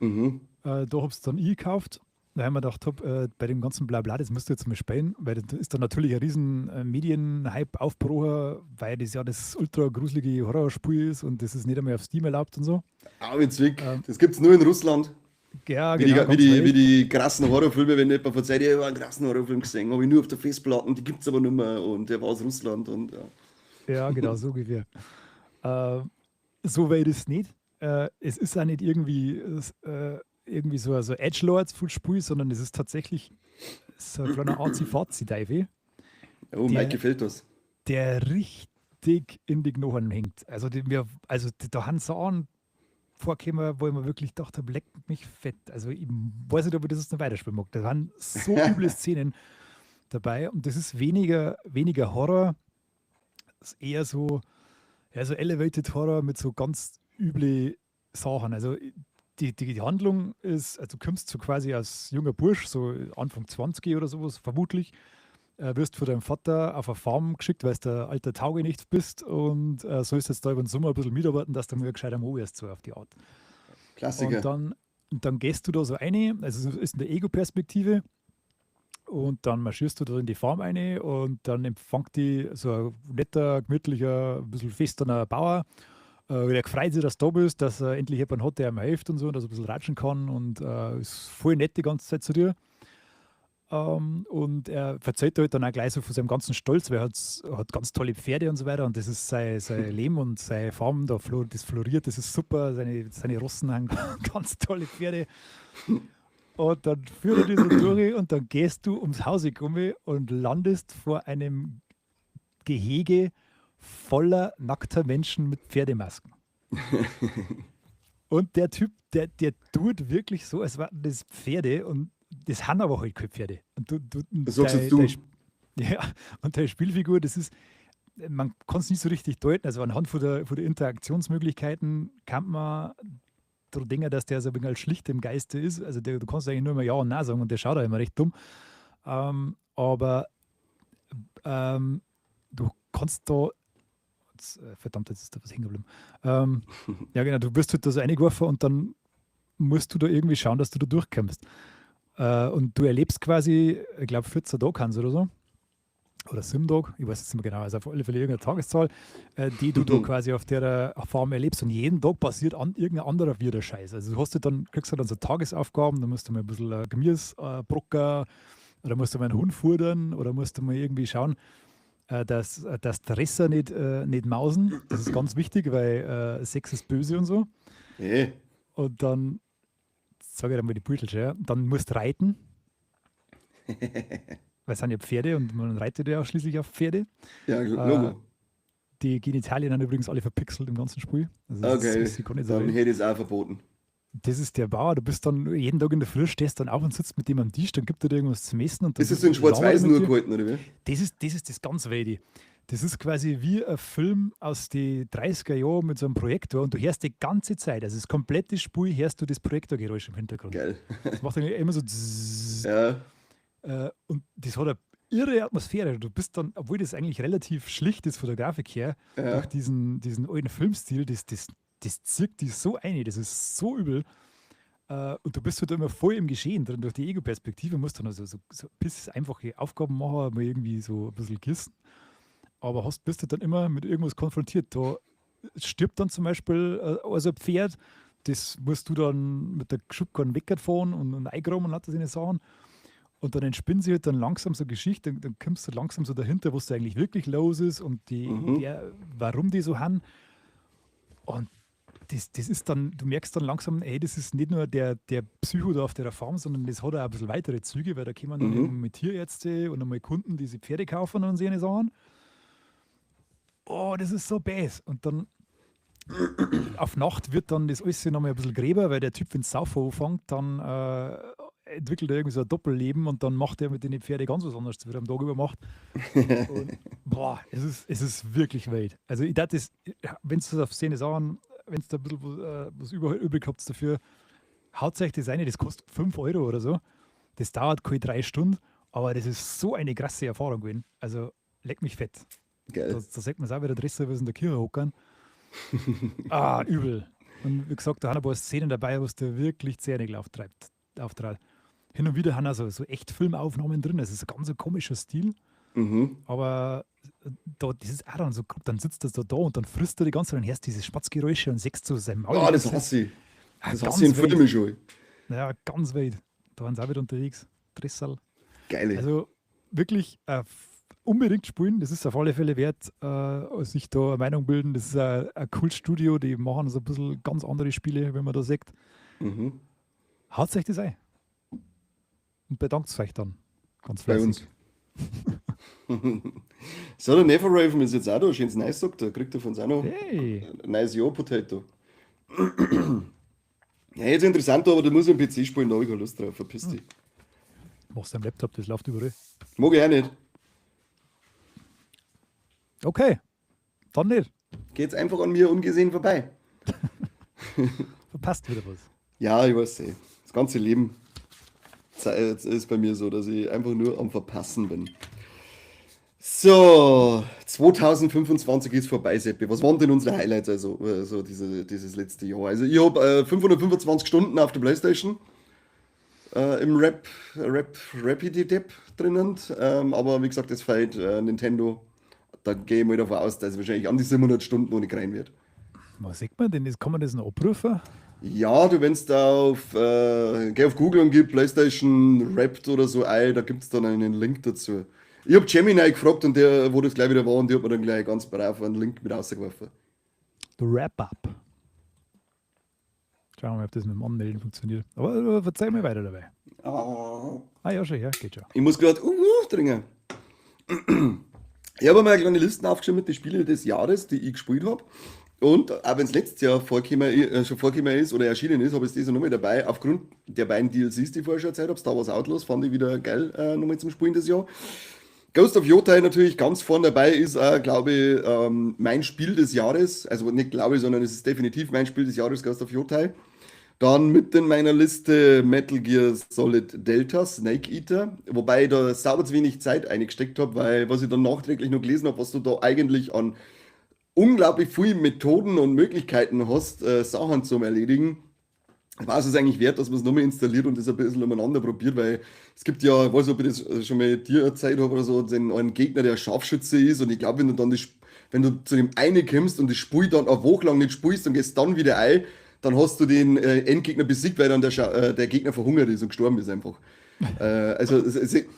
Da habe ich dann ich gekauft. Da haben wir gedacht, hab, bei dem ganzen Blabla, das musst du jetzt mal spielen, weil das ist dann natürlich ein riesen Medienhype aufgebrochen, weil das ja das ultra gruselige Horrorspiel ist und das ist nicht einmal auf Steam erlaubt und so. Au, jetzt weg. Das gibt es nur in Russland. Ja, Wie genau, die, wie ganz die, wie weit. die krassen Horrorfilme, wenn jemand verzeiht, ich habe einen krassen Horrorfilm gesehen, habe ich nur auf der Festplatte, die gibt es aber nicht mehr und der war aus Russland und ja. Ja, genau, so ungefähr. Äh, so weit ist es nicht. Es ist auch nicht irgendwie, irgendwie so Edgelords-Spiel, sondern es ist tatsächlich so ein kleiner Azi-Fazi-Teufel, Oh, Mike der, gefällt das. der richtig in die Knochen hängt. Also, die, mir, also die, da haben Sachen vorgekommen, wo ich mir wirklich gedacht habe, leck mich fett. Also ich weiß nicht, ob ich das jetzt noch weiterspielen mag. Da waren so üble Szenen dabei und das ist weniger Horror, ist eher so, ja, so Elevated Horror mit so ganz üble Sachen. Also die Handlung ist, also du kommst so quasi als junger Bursch, so Anfang 20 oder sowas, vermutlich, wirst von deinem Vater auf eine Farm geschickt, weil du der alter Taugenicht bist und sollst jetzt da über den Sommer ein bisschen mitarbeiten, dass du mal gescheit am wirst, so auf die Art. Klassiker. Und dann gehst du da so rein, also es ist in der Ego-Perspektive, und dann marschierst du da in die Farm rein und dann empfängt die so ein netter, gemütlicher, ein bisschen festerner Bauer. Der freut sich, dass du da bist, dass er endlich jemanden hat, der ihm hilft und so, und dass er ein bisschen ratschen kann und ist voll nett die ganze Zeit zu dir. Und er verzeiht halt dann auch gleich so von seinem ganzen Stolz, weil er hat ganz tolle Pferde und so weiter und das ist sein Leben und seine Farm, da das floriert, das ist super, seine Rossen haben ganz tolle Pferde. Und dann führt er dich so durch und dann gehst du ums Haus herum und landest vor einem Gehege voller nackter Menschen mit Pferdemasken. Und der Typ, der tut wirklich so, als wären das Pferde und das haben aber halt keine Pferde. Und du, Das sagst jetzt du. Ja, und deine Spielfigur, das ist, man kann es nicht so richtig deuten. Also anhand von der Interaktionsmöglichkeiten kann man daran denken, dass der so ein wenig schlicht im Geiste ist. Also der, du kannst eigentlich nur immer Ja und Nein sagen und der schaut auch immer recht dumm. Aber du kannst da, jetzt, verdammt, jetzt ist da was hängen geblieben. Ja, genau, du wirst halt da so reingeworfen und dann musst du da irgendwie schauen, dass du da durchkommst. Und du erlebst quasi, ich glaube, 14 Tage kannst oder so. Oder 7 Tage, ich weiß es nicht mehr genau, also auf alle Fälle irgendeine Tageszahl, die du da quasi auf der Farm erlebst. Und jeden Tag passiert irgendein anderer wieder Scheiß. Also du hast halt dann, kriegst halt dann so Tagesaufgaben, da musst du mal ein bisschen Gemüse brocken, oder musst du mal einen Hund fudern, oder musst du mal irgendwie schauen. Dass Dresser nicht mausen. Das ist ganz wichtig, weil Sex ist böse und so. Hey. Und dann, sage ich dir mal die Beutel schon, ja, dann musst du reiten. Weil es sind ja Pferde und man reitet ja auch schließlich auf Pferde. Ja, Logo. Die Genitalien sind übrigens alle verpixelt im ganzen Spiel. Also das Okay, ist gar nicht so dann wild. hätte ich es auch verboten. Das ist der Bauer, du bist dann jeden Tag in der Früh, stehst dann auf und sitzt mit dem am Tisch, dann gibt er dir irgendwas zum Essen. Und dann Ist das so in labert er Schwarz-Weiß mit nur dir. gehalten, oder wie? Das ist das ganz Wilde. Das ist quasi wie ein Film aus den 30er Jahren mit so einem Projektor und du hörst die ganze Zeit, also das komplette Spiel hörst du das Projektorgeräusch im Hintergrund. Geil. Das macht dann immer so zzzz. Ja. Und das hat eine irre Atmosphäre. Du bist dann, obwohl das eigentlich relativ schlicht ist von der Grafik her, durch diesen alten Filmstil, das zirkt dich so ein, das ist so übel. Und du bist halt immer voll im Geschehen drin, durch die Ego-Perspektive musst du dann so ein bisschen einfache Aufgaben machen, mal irgendwie so ein bisschen kissen. Aber bist du dann immer mit irgendwas konfrontiert. Da stirbt dann zum Beispiel also ein Pferd, das musst du dann mit der Schubkarre wegfahren und eingraben und lauter solche Sachen. Und dann entspinnt sich halt dann langsam so Geschichte, dann kommst du langsam so dahinter, was da eigentlich wirklich los ist und warum die so haben. Und das ist dann, du merkst dann langsam, ey, das ist nicht nur der Psycho da auf der Farm, sondern das hat auch ein bisschen weitere Züge, weil da kommen dann eben mit Tierärzte und einmal Kunden, die sich Pferde kaufen und solche Sachen. Oh, das ist so bäs. Und dann auf Nacht wird dann das alles nochmal ein bisschen gräber, weil der Typ, wenn es Saufen anfängt, dann entwickelt er irgendwie so ein Doppelleben und dann macht er mit den Pferden ganz was anderes, wie er am Tag über macht. Und, boah, es ist wirklich wild. Also ich dachte, das, wenn es auf Szene sagen, wenn es da ein bisschen was übrig habt dafür, haut euch das rein, das kostet 5 Euro oder so. Das dauert keine 3 Stunden, aber das ist so eine krasse Erfahrung gewesen. Also leck mich fett. Geil. Da sieht man es auch wieder Dresser, wie sie in der Kirche hocken. Ah, übel. Und wie gesagt, da haben ein paar Szenen dabei, wo es dir wirklich Zähne auftreibt. Hin und wieder haben auch so echt Filmaufnahmen drin. Das ist ein ganz komischer Stil. Aber da, das ist auch dann so, dann sitzt er so da und dann frisst er die ganze Zeit und hörst diese Schmatzgeräusche und siehst so sein Maul. Ah, das hasse ich. Ah, Das ganz hasse ich in wild. Filmen schon. Ja, ganz wild. Da waren sie auch wieder unterwegs. Dresserl. Geil. Also wirklich unbedingt spielen. Das ist auf alle Fälle wert, sich da eine Meinung bilden. Das ist ein cooles Studio, die machen so ein bisschen ganz andere Spiele, wenn man da sieht. Haut euch das ein. Und bedankt euch dann. Ganz Bei fleißig. uns. So, der Never Raven ist jetzt auch da. Schönes Nice, sagt er. Kriegt er von uns auch noch. Hey. Nice Jahr, Potato. Ja, jetzt interessant, aber da muss ich am PC spielen, da hab ich keine Lust drauf. Verpiss dich. Machst du am Laptop, das läuft überall. Mag ich auch nicht. Okay, dann nicht. Geht's einfach an mir ungesehen vorbei. Verpasst wieder was. Ja, ich weiß eh. Das ganze Leben ist bei mir so, dass ich einfach nur am Verpassen bin. So, 2025 ist vorbei, Seppi. Was waren denn unsere Highlights, also so dieses letzte Jahr? Also ich hab 525 Stunden auf der Playstation im Rapidity drinnen. Aber wie gesagt, das fällt Nintendo. Da gehe ich mal davon aus, dass ich wahrscheinlich an die 700 Stunden ohne rein wird. Was sieht man denn? Kann man das noch abrufen? Ja, du, wenn's da geh auf Google und gib PlayStation Wrapped oder so ein, da gibt's dann einen Link dazu. Ich hab Gemini gefragt und der, wo das gleich wieder war, und die hat mir dann gleich ganz brav einen Link mit rausgeworfen. The Wrap-Up. Schauen wir mal, ob das mit dem Anmelden funktioniert. Aber verzeih mir weiter dabei. Oh. Ah ja, schon, ja, geht schon. Ich muss grad trinken. Ich habe mir eine kleine Liste aufgeschrieben mit den Spielen des Jahres, die ich gespielt hab. Und auch wenn's letztes Jahr schon vorgekommen ist oder erschienen ist, habe ich es dieses Jahr nochmal dabei. Aufgrund der beiden D L Cs, die ich vorher schon erzählt hab, Star Wars Outlaws, fand ich wieder geil nochmal zum Spielen das Jahr. Ghost of Yotei natürlich ganz vorn dabei ist, glaube ich, mein Spiel des Jahres. Also nicht glaube ich, sondern es ist definitiv mein Spiel des Jahres, Ghost of Yotei. Dann mit in meiner Liste Metal Gear Solid Delta, Snake Eater, wobei ich da sauber zu wenig Zeit eingesteckt hab, weil was ich dann nachträglich noch gelesen hab, was du da eigentlich an unglaublich vielen Methoden und Möglichkeiten hast, Sachen zum Erledigen. War es eigentlich wert, dass man es nochmal installiert und das ein bisschen umeinander probiert, weil es gibt ja, ich weiß nicht, ob ich das schon mal dir erzählt habe oder so, den einen Gegner, der Scharfschütze ist, und ich glaub, wenn du dann die, wenn du zu dem einen kommst und das Spiel dann eine Woche lang nicht spielst und gehst dann wieder ein, dann hast du den Endgegner besiegt, weil dann der Gegner verhungert ist und gestorben ist einfach. Also,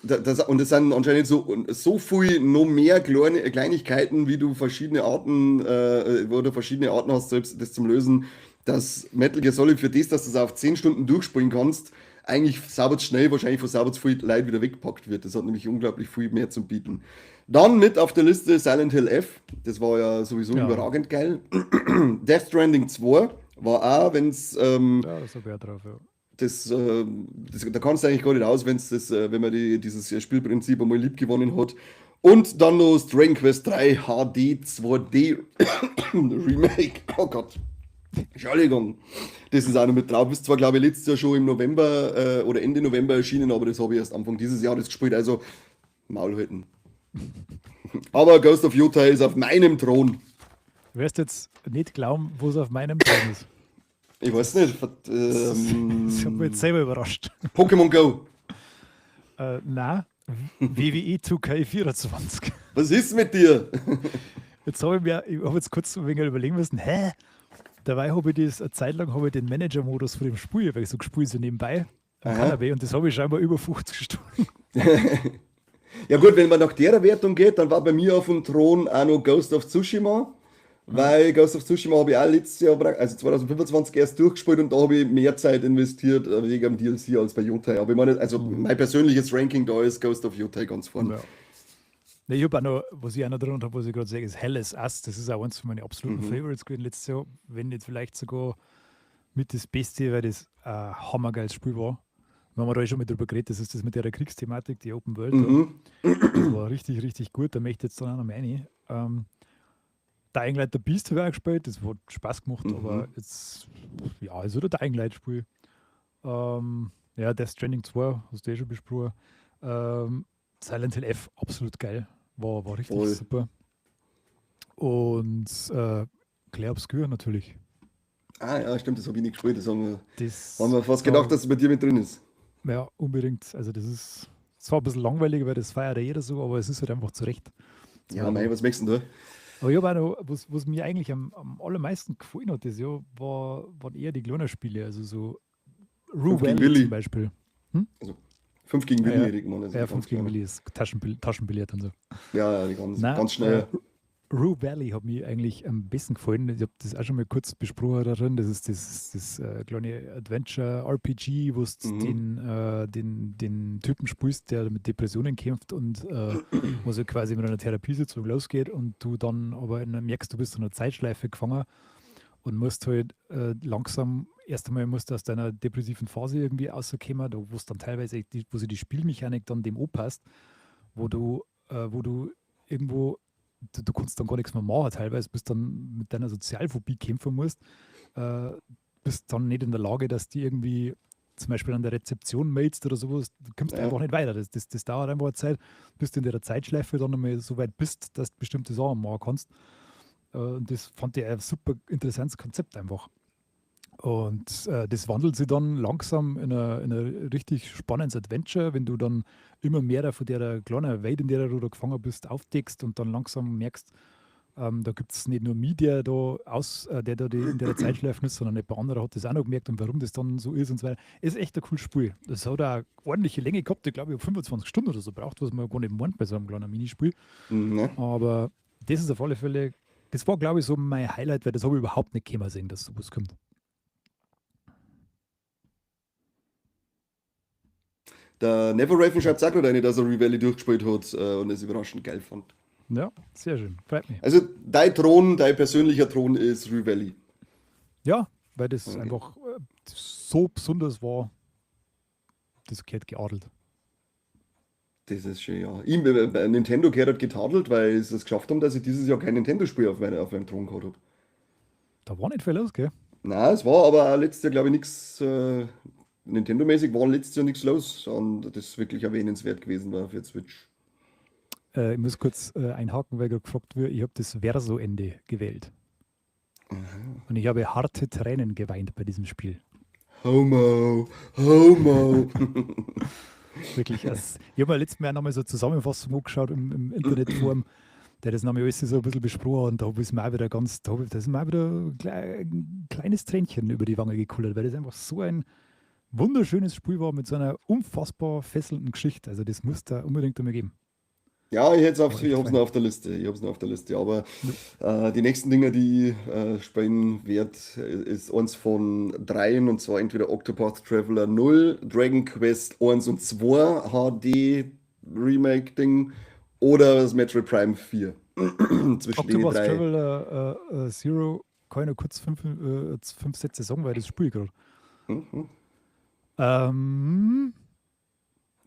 das, und es sind anscheinend so viel noch mehr Kleinigkeiten, wie du verschiedene Arten, wo du verschiedene Arten hast, selbst das zum Lösen, dass Metal Gear Solid für das, dass du es auf 10 Stunden durchspielen kannst, eigentlich sauber schnell, wahrscheinlich von sauber viel Leid wieder weggepackt wird. Das hat nämlich unglaublich viel mehr zum Bieten. Dann mit auf der Liste Silent Hill F. Das war ja sowieso überragend geil. Death Stranding 2 war auch, wenn es. Ja, das habe ich auch drauf, ja. Da kannst du eigentlich gar nicht aus, wenn man dieses Spielprinzip einmal lieb gewonnen hat. Und dann noch Dragon Quest 3 HD 2D Remake. Oh Gott. Entschuldigung. Das ist auch noch mit drauf. Ist zwar, glaube ich, letztes Jahr schon im November oder Ende November erschienen, aber das habe ich erst Anfang dieses Jahres gespielt. Also Maul halten. Aber Ghost of Yotei ist auf meinem Thron. Du wirst jetzt nicht glauben, wo es auf meinem Thron ist. Ich weiß nicht. Das hat mich jetzt selber überrascht. Pokémon Go. Nein, WWE 2K24. Was ist mit dir? Jetzt habe ich mir, ich habe jetzt kurz ein wenig überlegen müssen, hä? Dabei habe ich das, eine Zeit lang habe ich den Manager-Modus von dem Spiel, weil ich so gespielt so nebenbei am Kanapee und das habe ich scheinbar über 50 Stunden. Ja gut, wenn man nach der Wertung geht, dann war bei mir auf dem Thron auch noch Ghost of Tsushima, weil Ghost of Tsushima habe ich auch letztes Jahr, also 2025 erst durchgespielt und da habe ich mehr Zeit investiert wegen dem DLC als bei Yotei. Aber ich meine, also mein persönliches Ranking da ist Ghost of Yotei ganz vorne. Ja. Nee, ich habe auch noch, was ich auch noch drin habe, was ich gerade sage, ist Hell is Us. Das ist auch eins von meinen absoluten Favorites gewesen letztes Jahr. Wenn nicht vielleicht sogar mit das Beste, weil das ein hammergeiles Spiel war. Wir haben da eh schon mal drüber geredet, das ist das mit der Kriegsthematik, die Open World. Das war richtig, richtig gut. Da möchte ich jetzt dann auch noch mehr rein. Dying Light The Beast habe ich auch gespielt, das hat Spaß gemacht, aber jetzt, ja, ist wieder Dying Light Spiel. Ja, Death Stranding 2, hast du eh schon besprochen. Silent Hill F, absolut geil. War richtig Voll. super. Und Clair Obscur natürlich. Ah ja, stimmt, das habe ich nicht gespielt. Das Das haben wir fast da gedacht, dass es bei dir mit drin ist. Ja, unbedingt. Also das ist zwar ein bisschen langweilig, weil das feiert ja jeder so, aber es ist halt einfach zu Recht. Ja, mei, was möchtest du denn da? Aber ich habe auch noch, was mir eigentlich am allermeisten gefallen hat das Jahr, waren eher die kleinen Spiele, also so Rue 5 gegen Valley Willi. zum Beispiel. Also 5 gegen Ja, Willi ja. hätte ich gemeint, also Ja, die 5 ganz gegen kleinen. Willi ist Taschenbillard und so. Ja, ja, die ganz, Nein, ganz schnell. Rue Valley hat mir eigentlich am besten gefallen. Ich habe das auch schon mal kurz besprochen darin. Das ist das kleine Adventure-RPG, wo du den Typen spielst, der mit Depressionen kämpft und wo so quasi mit einer Therapiesitzung losgeht und du dann aber merkst, du bist in einer Zeitschleife gefangen und musst halt langsam, erst einmal musst du aus deiner depressiven Phase irgendwie rauskommen, da wo es dann teilweise, die, wo sich die Spielmechanik dann dem anpasst, wo du irgendwo, du kannst dann gar nichts mehr machen, teilweise bist dann mit deiner Sozialphobie kämpfen musst, bist dann nicht in der Lage, dass die irgendwie zum Beispiel an der Rezeption meldest oder sowas, du kommst einfach nicht weiter. Das dauert einfach eine Zeit, bis du in der Zeitschleife dann einmal so weit bist, dass du bestimmte Sachen machen kannst. Und das fand ich ein super interessantes Konzept einfach. Und das wandelt sich dann langsam in ein richtig spannendes Adventure, wenn du dann immer mehr von der kleinen Welt, in der du da gefangen bist, aufdeckst und dann langsam merkst, da gibt's nicht nur mich, der da aus der da die, in der Zeitschleife ist, sondern ein paar andere hat das auch noch gemerkt und warum das dann so ist und so weiter. Ist echt ein cooles Spiel. Das hat auch ordentliche Länge gehabt, ich glaube, ich hab 25 Stunden oder so braucht, was man gar nicht meint bei so einem kleinen Minispiel. Ne? Aber das ist auf alle Fälle, das war, glaube ich, so mein Highlight, weil das habe ich überhaupt nicht kommen sehen, dass sowas kommt. Der Never Raven schreibt auch gerade eine, dass er Rue Valley durchgespielt hat und es überraschend geil fand. Ja, sehr schön. Freut mich. Also dein Thron, dein persönlicher Thron ist Rue Valley. Ja, weil das einfach so besonders war, das gehört geadelt. Das ist schön, ja. Bei Nintendo gehört halt getadelt, weil sie es geschafft haben, dass ich dieses Jahr kein Nintendo-Spiel auf meinem Thron gehabt hab. Da war nicht viel los, gell? Nein, es war aber auch letztes Jahr, glaub ich, nix, Nintendo-mäßig war letztes Jahr nichts los und das ist wirklich erwähnenswert gewesen war für Switch. Ich muss kurz einhaken, weil gerade gefragt wird, ich habe das Verso-Ende gewählt. Und ich habe harte Tränen geweint bei diesem Spiel. Homo, Homo. Wirklich. Ich habe mir letztes Mal nochmal so eine Zusammenfassung angeschaut im Internetforum, der das nochmal alles so ein bisschen besprochen hat und da ist mir auch wieder ganz, da hab ich, da ist mir auch wieder ein kleines Tränchen über die Wange gekullert, weil das einfach so ein wunderschönes Spiel war mit so einer unfassbar fesselnden Geschichte. Also das muss da unbedingt einmal geben. Ja, ich hätte auf, ich hab's noch auf der Liste. Ich hab's noch auf der Liste. Aber die nächsten Dinger, die ich spielen werd, ist eins von dreien, und zwar entweder Octopath Traveler 0, Dragon Quest 1 und 2 HD Remake Ding oder das Metroid Prime 4. Zwischen den Octopath drei. Traveler Zero kann ich noch kurz fünf Sätze sagen, weil das spiele ich gerade.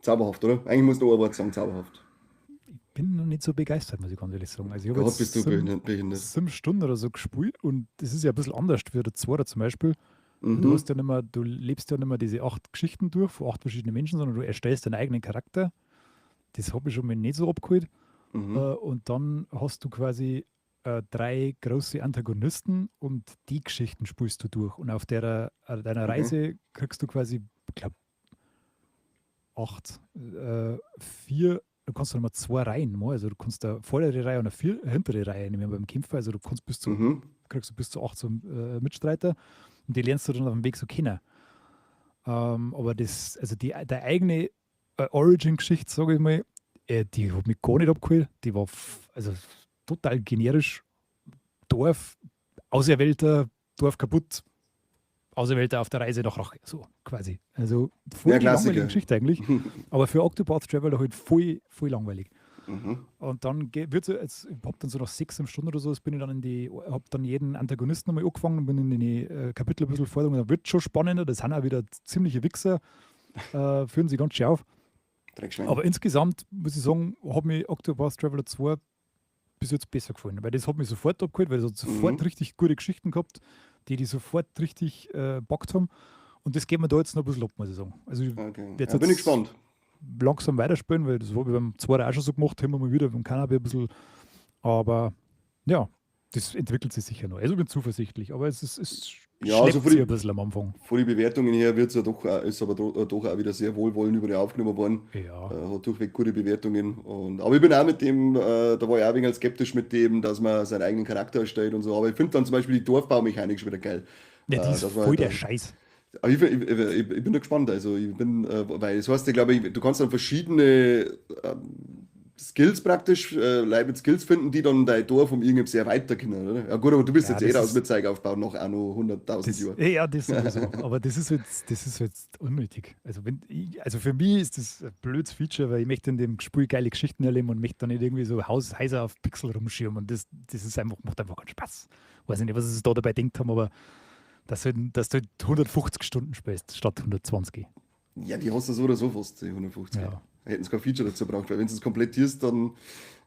Zauberhaft, oder? Eigentlich musst du ein Wort sagen, zauberhaft. Ich bin noch nicht so begeistert, muss ich ganz ehrlich sagen. Also ich habe jetzt bist du behindert. 7 Stunden oder so gespielt und das ist ja ein bisschen anders wie der Zweiter zum Beispiel. Du hast ja nicht mehr, du lebst ja nicht mehr diese acht Geschichten durch von acht verschiedenen Menschen, sondern du erstellst deinen eigenen Charakter. Das habe ich schon mal nicht so abgeholt. Und dann hast du quasi drei große Antagonisten und die Geschichten spielst du durch. Und auf deiner Reise kriegst du quasi, ich glaube, acht, vier, du kannst dann mal zwei Reihen machen. Also du kannst da vordere Reihe und eine hintere Reihe nehmen beim Kämpfer. Also du kannst bis zu, kriegst du bis zu acht so Mitstreiter und die lernst du dann auf dem Weg so kennen. Aber das, also der eigene Origin-Geschichte, sage ich mal, die hat mich gar nicht abgeholt. Die war also total generisch. Dorf, Auserwählter, Dorf kaputt, Auserwählter auf der Reise nach Rache, so quasi. Also voll Ja, die langweilige. Geschichte eigentlich. Aber für Octopath Traveler halt voll, voll langweilig. Und dann wird so, jetzt, ich hab dann so nach 6, 7 Stunden oder so, bin ich dann in die, hab dann jeden Antagonisten nochmal angefangen und bin in die Kapitel ein bisschen vorgedrungen. Dann wird schon spannender, das sind auch wieder ziemliche Wichser, führen sie ganz schön auf. Aber insgesamt muss ich sagen, hat mich Octopath Traveler 2 bis jetzt besser gefallen, weil das hat mich sofort abgeholt, weil das hat sofort richtig gute Geschichten gehabt, die die sofort richtig bockt haben. Und das geht mir da jetzt noch ein bisschen ab, muss ich sagen. Also ich werde Ja, bin ich gespannt. langsam weiterspielen, weil das habe ich beim zweiten auch schon so gemacht, immer mal wieder beim Cannabis ein bisschen. Aber ja, das entwickelt sich sicher noch. Also ich bin zuversichtlich, aber es Ja, also sich ein bisschen am Anfang. Von den Bewertungen her wird's ja doch, ist aber doch auch wieder sehr wohlwollend über die aufgenommen worden. Hat durchweg gute Bewertungen. Und, aber ich bin auch mit dem, da war ich auch ein wenig skeptisch mit dem, dass man seinen eigenen Charakter erstellt und so. Aber ich finde dann zum Beispiel die Dorfbaumechanik schon wieder geil. Ja, die ist voll der Scheiß. Aber ich bin da gespannt. Also ich bin, weil es heißt ja, glaube ich, du kannst dann verschiedene Skills praktisch, Leute mit Skills finden, die dann dein Dorf um irgendwas sehr weiter können, oder? Ja gut, aber du bist Ja, jetzt eh raus mit Zeug aufbauen nach auch noch 100.000 Jahren. Ja, das sowieso. Aber das ist jetzt unnötig. Also, wenn ich, also für mich ist das ein blödes Feature, weil ich möchte in dem Spiel geile Geschichten erleben und möchte dann nicht irgendwie so Häuser auf Pixel rumschirmen. Und das ist einfach, macht einfach keinen Spaß. Weiß ich nicht, was sie sich da dabei gedacht haben, aber dass du halt 150 Stunden spielst statt 120. Ja, die hast du so oder so fast, die 150. Ja. Hätten sie kein Feature dazu braucht, weil wenn du es komplettierst, dann.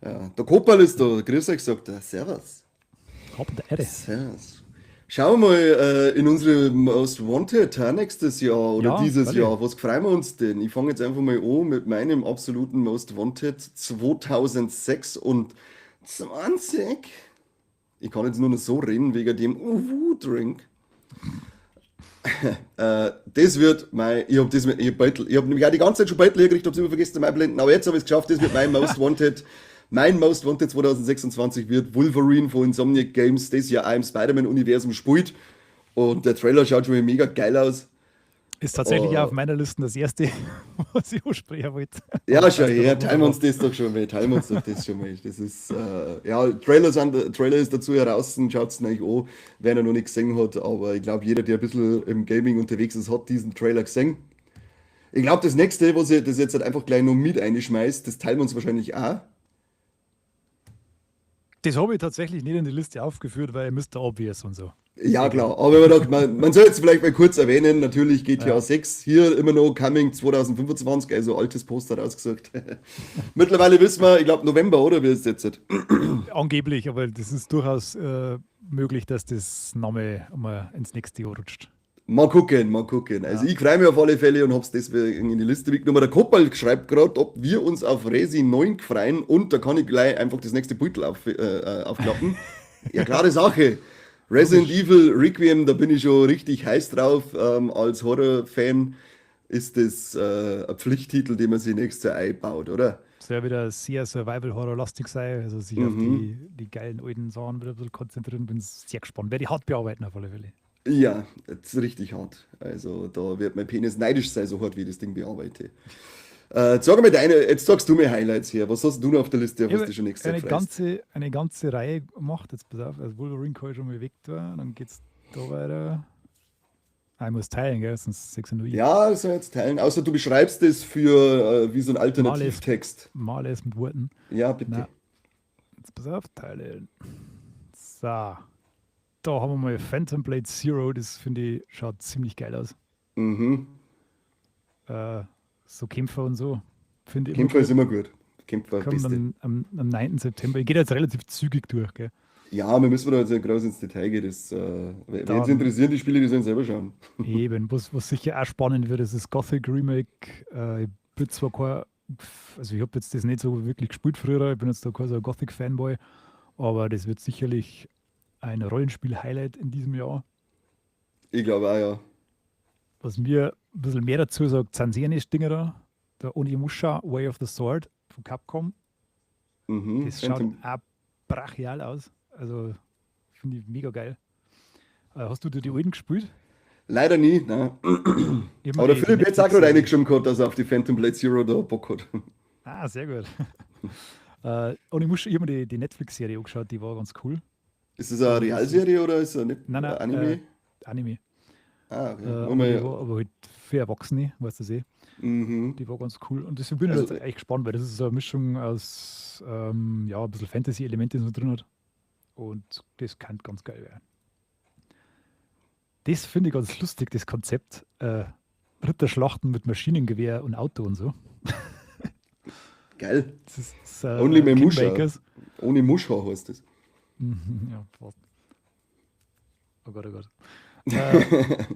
Ja, der Kopperl ist da, grüß euch, sagt er. Servus. Hab der Erde. Servus. Schauen wir mal in unsere Most Wanted nächstes Jahr oder Ja, dieses freilich. Jahr. Was freuen wir uns denn? Ich fange jetzt einfach mal an mit meinem absoluten Most Wanted 2026. Ich kann jetzt nur noch so reden wegen dem Uwu-Drink. Das wird mein, ich habe das, ich hab Beutel, ich hab nämlich auch die ganze Zeit schon Beutel hergekriegt, hab's immer vergessen zum Einblenden, aber jetzt habe ich es geschafft, das wird mein Most Wanted. Mein Most Wanted 2026 wird Wolverine von Insomniac Games, das ja auch im Spider-Man-Universum spielt. Und der Trailer schaut schon mal mega geil aus. Ist tatsächlich auch auf meiner Liste das erste, was ich ansprechen wollte. Ja, schau her, teilen wir uns das doch schon mal, teilen wir uns doch das schon mal. Das ist, ja, Trailer ist dazu heraus, schaut es euch an, wer ihn noch nicht gesehen hat, aber ich glaube, jeder, der ein bisschen im Gaming unterwegs ist, hat diesen Trailer gesehen. Ich glaube, das nächste, was ich das jetzt halt einfach gleich noch mit einschmeißt, das teilen wir uns wahrscheinlich auch. Das habe ich tatsächlich nicht in die Liste aufgeführt, weil Mr. Obvious und so. Ja, klar. Aber wenn man, dacht, man soll jetzt vielleicht mal kurz erwähnen, natürlich GTA 6, hier immer noch Coming 2025, also altes Poster rausgesucht. Mittlerweile wissen wir, ich glaube November, oder wie ist es jetzt? Angeblich, aber das ist durchaus möglich, dass das Name mal ins nächste Jahr rutscht. Mal gucken, mal gucken. Also ich freue mich auf alle Fälle und hab's deswegen in die Liste mitgenommen. Der Koppel schreibt gerade, ob wir uns auf Resi 9 freuen, und da kann ich gleich einfach das nächste Beutel aufklappen. Ja, klare Sache. Resident Evil Requiem, da bin ich schon richtig heiß drauf. Als Horror-Fan ist das ein Pflichttitel, den man sich nächstes Jahr einbaut, oder? Soll ja wieder sehr Survival-Horror-lastig sein, also sich auf die geilen alten Sachen wieder ein bisschen konzentrieren. Bin sehr gespannt. Werde ich hart bearbeiten auf alle Fälle. Ja, das ist richtig hart. Also da wird mein Penis neidisch sein, so hart wie ich das Ding bearbeite. Sag mal deine, jetzt sagst du mir Highlights hier. Was hast du noch auf der Liste, auf Ich was habe du schon nächstes Jahr eine freust? ganze, eine ganze Reihe gemacht. Jetzt pass auf, also Wolverine kann ich schon mal weg da. Dann geht's da weiter. Ah, ich muss teilen, gell? Sonst sehe ich nur ich. Ja, das soll ich jetzt teilen. Außer du beschreibst es für wie so ein Mal es, Alternativtext. mal es mit Worten. Ja, Na, bitte. jetzt pass auf, teilen. So, da haben wir mal Phantom Blade Zero. Das finde ich, schaut ziemlich geil aus. Mhm. So Kämpfer und so. Finde ich immer Kämpfer ist gut. immer gut. Kämpfer, Kommt Beste. am 9. September. Ich gehe jetzt relativ zügig durch, gell? Ja, wir müssen da jetzt nicht groß ins Detail gehen. Das, wen es Dann interessieren, die Spiele, die sollen selber schauen. eben, was sicher auch spannend wird, ist das Gothic Remake. Ich bin zwar kein, also ich habe jetzt das nicht so wirklich gespielt früher, ich bin jetzt da kein so ein Gothic-Fanboy, aber das wird sicherlich ein Rollenspiel-Highlight in diesem Jahr. Ich glaube auch, ja. Was mir ein bisschen mehr dazu sagt, sind sicher nicht Dinger da. Der Onimusha Way of the Sword von Capcom. Mhm. Das schaut Phantom. auch brachial aus. Also finde ich mega geil. Hast du dir die alten gespielt? Leider nie, nein. Ich habe mir Aber der die Philipp hat jetzt auch gerade Netflix-Serie. reingeschrieben gehabt, dass er auf die Phantom Blade Zero da Bock hat. Ah, sehr gut. Und ich habe mir die Netflix-Serie angeschaut, die war ganz cool. Ist das eine Und das ist. Realserie oder ist das nicht Nein, ein nein, Anime? Anime. Ah, okay. Aber die Mal, war aber halt für Erwachsene, weißt du eh. mhm. Die war ganz cool. Und deswegen bin ich Also, jetzt echt gespannt, weil das ist so eine Mischung aus ja, ein bisschen Fantasy-Elemente, die so drin hat. Und das kann ganz geil werden. Das finde ich ganz lustig, das Konzept. Ritterschlachten mit Maschinengewehr und Auto und so. geil. Das ist Only Memusha. Kingmakers. Ohne Musha heißt das. Mhm, ja, fast. Oh Gott, oh Gott. Äh,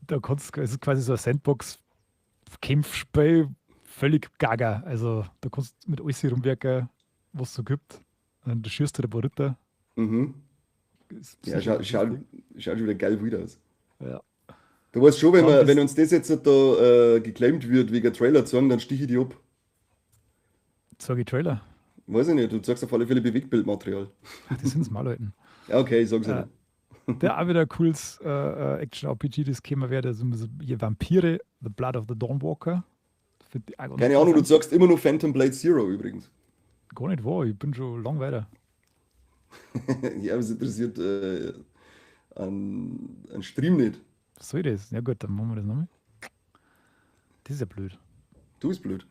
Da kannst du, es ist quasi so ein Sandbox-Kämpfspiel, völlig gaga. Also da kannst du mit alles rumwerken, was es so gibt. Und du schießt halt ein paar Ritter. Mhm. Ist Ja, sicher ganz lustig. schaut schon wieder geil wieder aus. Ja. Du weißt schon, wenn Dann wir, wenn das uns das jetzt da geclaimt wird wegen Trailer zeigen, dann stiche ich die ab. sage ich Trailer. Weiß ich nicht, du zeigst auf alle Fälle Bewegtbildmaterial. Ach, das sind's mal Leuten. Ja, okay, ich sag's ja Äh, nicht. der auch wieder ein cooles Action-RPG, das käme wäre, das sind so hier Vampire, The Blood of the Dawnwalker. Finde ich auch ganz Keine Ahnung, du interessant. sagst immer nur Phantom Blade Zero übrigens. Gar nicht wahr, ich bin schon lang weiter. Ja, was interessiert an Stream nicht. Was soll das? Ja gut, dann machen wir das nochmal. Das ist ja blöd. Du bist blöd.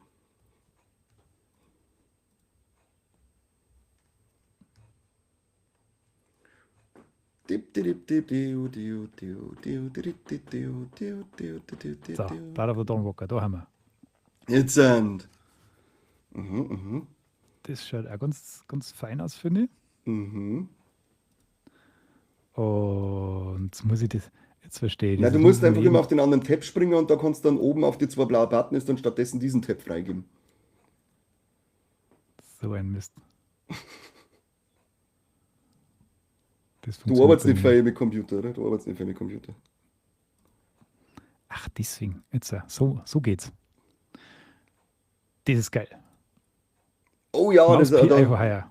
Dip, dip, dip, diu, diu, diu, diu, dip, dip, diu, diu, diu, diu, diu, So, diu. Blood of the Dawnwalker, da haben wir. Jetzt sind. Mhm, mhm, Das schaut auch ganz, ganz fein aus, finde ich. mhm. Und jetzt muss ich das, jetzt verstehe ich Na, das. du Jetzt muss musst ich mir einfach immer eben auf den anderen Tab springen und da kannst du dann oben auf die zwei blauen Buttons dann stattdessen diesen Tab freigeben. so ein Mist. Das Du funktioniert arbeitest bei nicht mir. viel mit Computer, oder? Du arbeitest nicht viel mit Computer. Ach, deswegen. Jetzt, so geht's. Das ist geil. Oh ja, Maus das, PI da, for hire.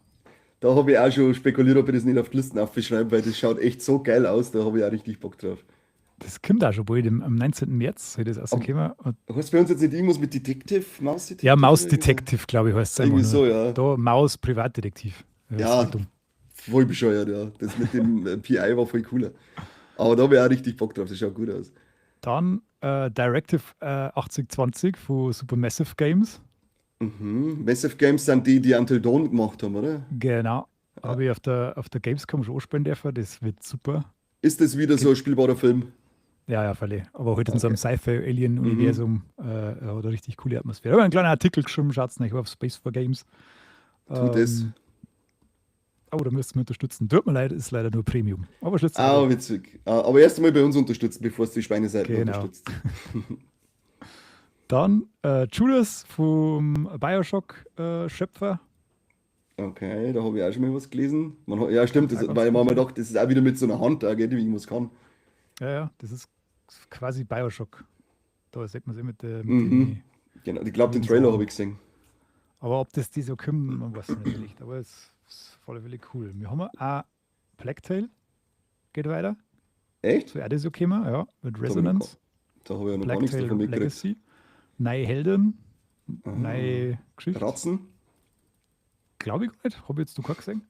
da habe ich auch schon spekuliert, ob ich das nicht auf die Listen aufschreibe, weil das schaut echt so geil aus, da habe ich auch richtig Bock drauf. Das kommt auch schon bald. Am 19. März soll das Aber rauskommen. Und hast du bei uns jetzt nicht irgendwas mit Detective, Maus ja, Detective Maus oder irgendwie so? Detective, glaube ich, heißt es einfach Irgendwie nur. so, ja. Da Maus Privatdetektiv. Ja, ist voll Ja, dumm. voll bescheuert, ja. Das mit dem PI war voll cooler. Aber da habe ich auch richtig Bock drauf, das schaut gut aus. Dann Directive 8020 von Supermassive Games. Mhm. Massive Games sind die, die Until Dawn gemacht haben, oder? Genau. Ja. Habe ich auf der Gamescom schon anspielen dürfen. Das wird super. Ist das wieder so Geht, ein spielbarer Film? ja, ja, völlig. Aber heute in so einem Okay. Mhm. Sci-Fi-Alien-Universum hat eine richtig coole Atmosphäre. Aber einen kleinen Artikel geschrieben, schaut's nicht auf Space for Games. Tu das. Ähm, oh, da müsst ihr mich unterstützen. Tut mir leid, ist leider nur Premium. Aber schlitzt Ah, weiter. witzig. Ah, aber erst einmal bei uns unterstützen, bevor es die Schweineseiten Genau. unterstützt. Dann Judas vom Bioshock-Schöpfer. Okay, da habe ich auch schon mal was gelesen. Man hat, ja, stimmt, Kann das, auch ganz weil ich gut mir sein. gedacht, das ist auch wieder mit so einer Hand, da geht, die irgendwas kann. Ja, ja, das ist quasi Bioshock. Da sieht man es eh mit Mhm. den Genau, ich glaube, den Trailer Sachen. habe ich gesehen. Aber ob das die so kommen, man weiß es natürlich nicht. Aber es ist auf alle Fälle cool. Wir haben auch Plague Tale, geht weiter. Echt? So, ja, das ist okay, ja, mit Da habe ich noch, Resonance, da hab ich ja noch gar Black nichts Tail davon mitgekriegt. Legacy, neue Helden, Ah, neue Geschichte. Ratzen? Glaube ich gar nicht, habe ich jetzt noch gar gesehen.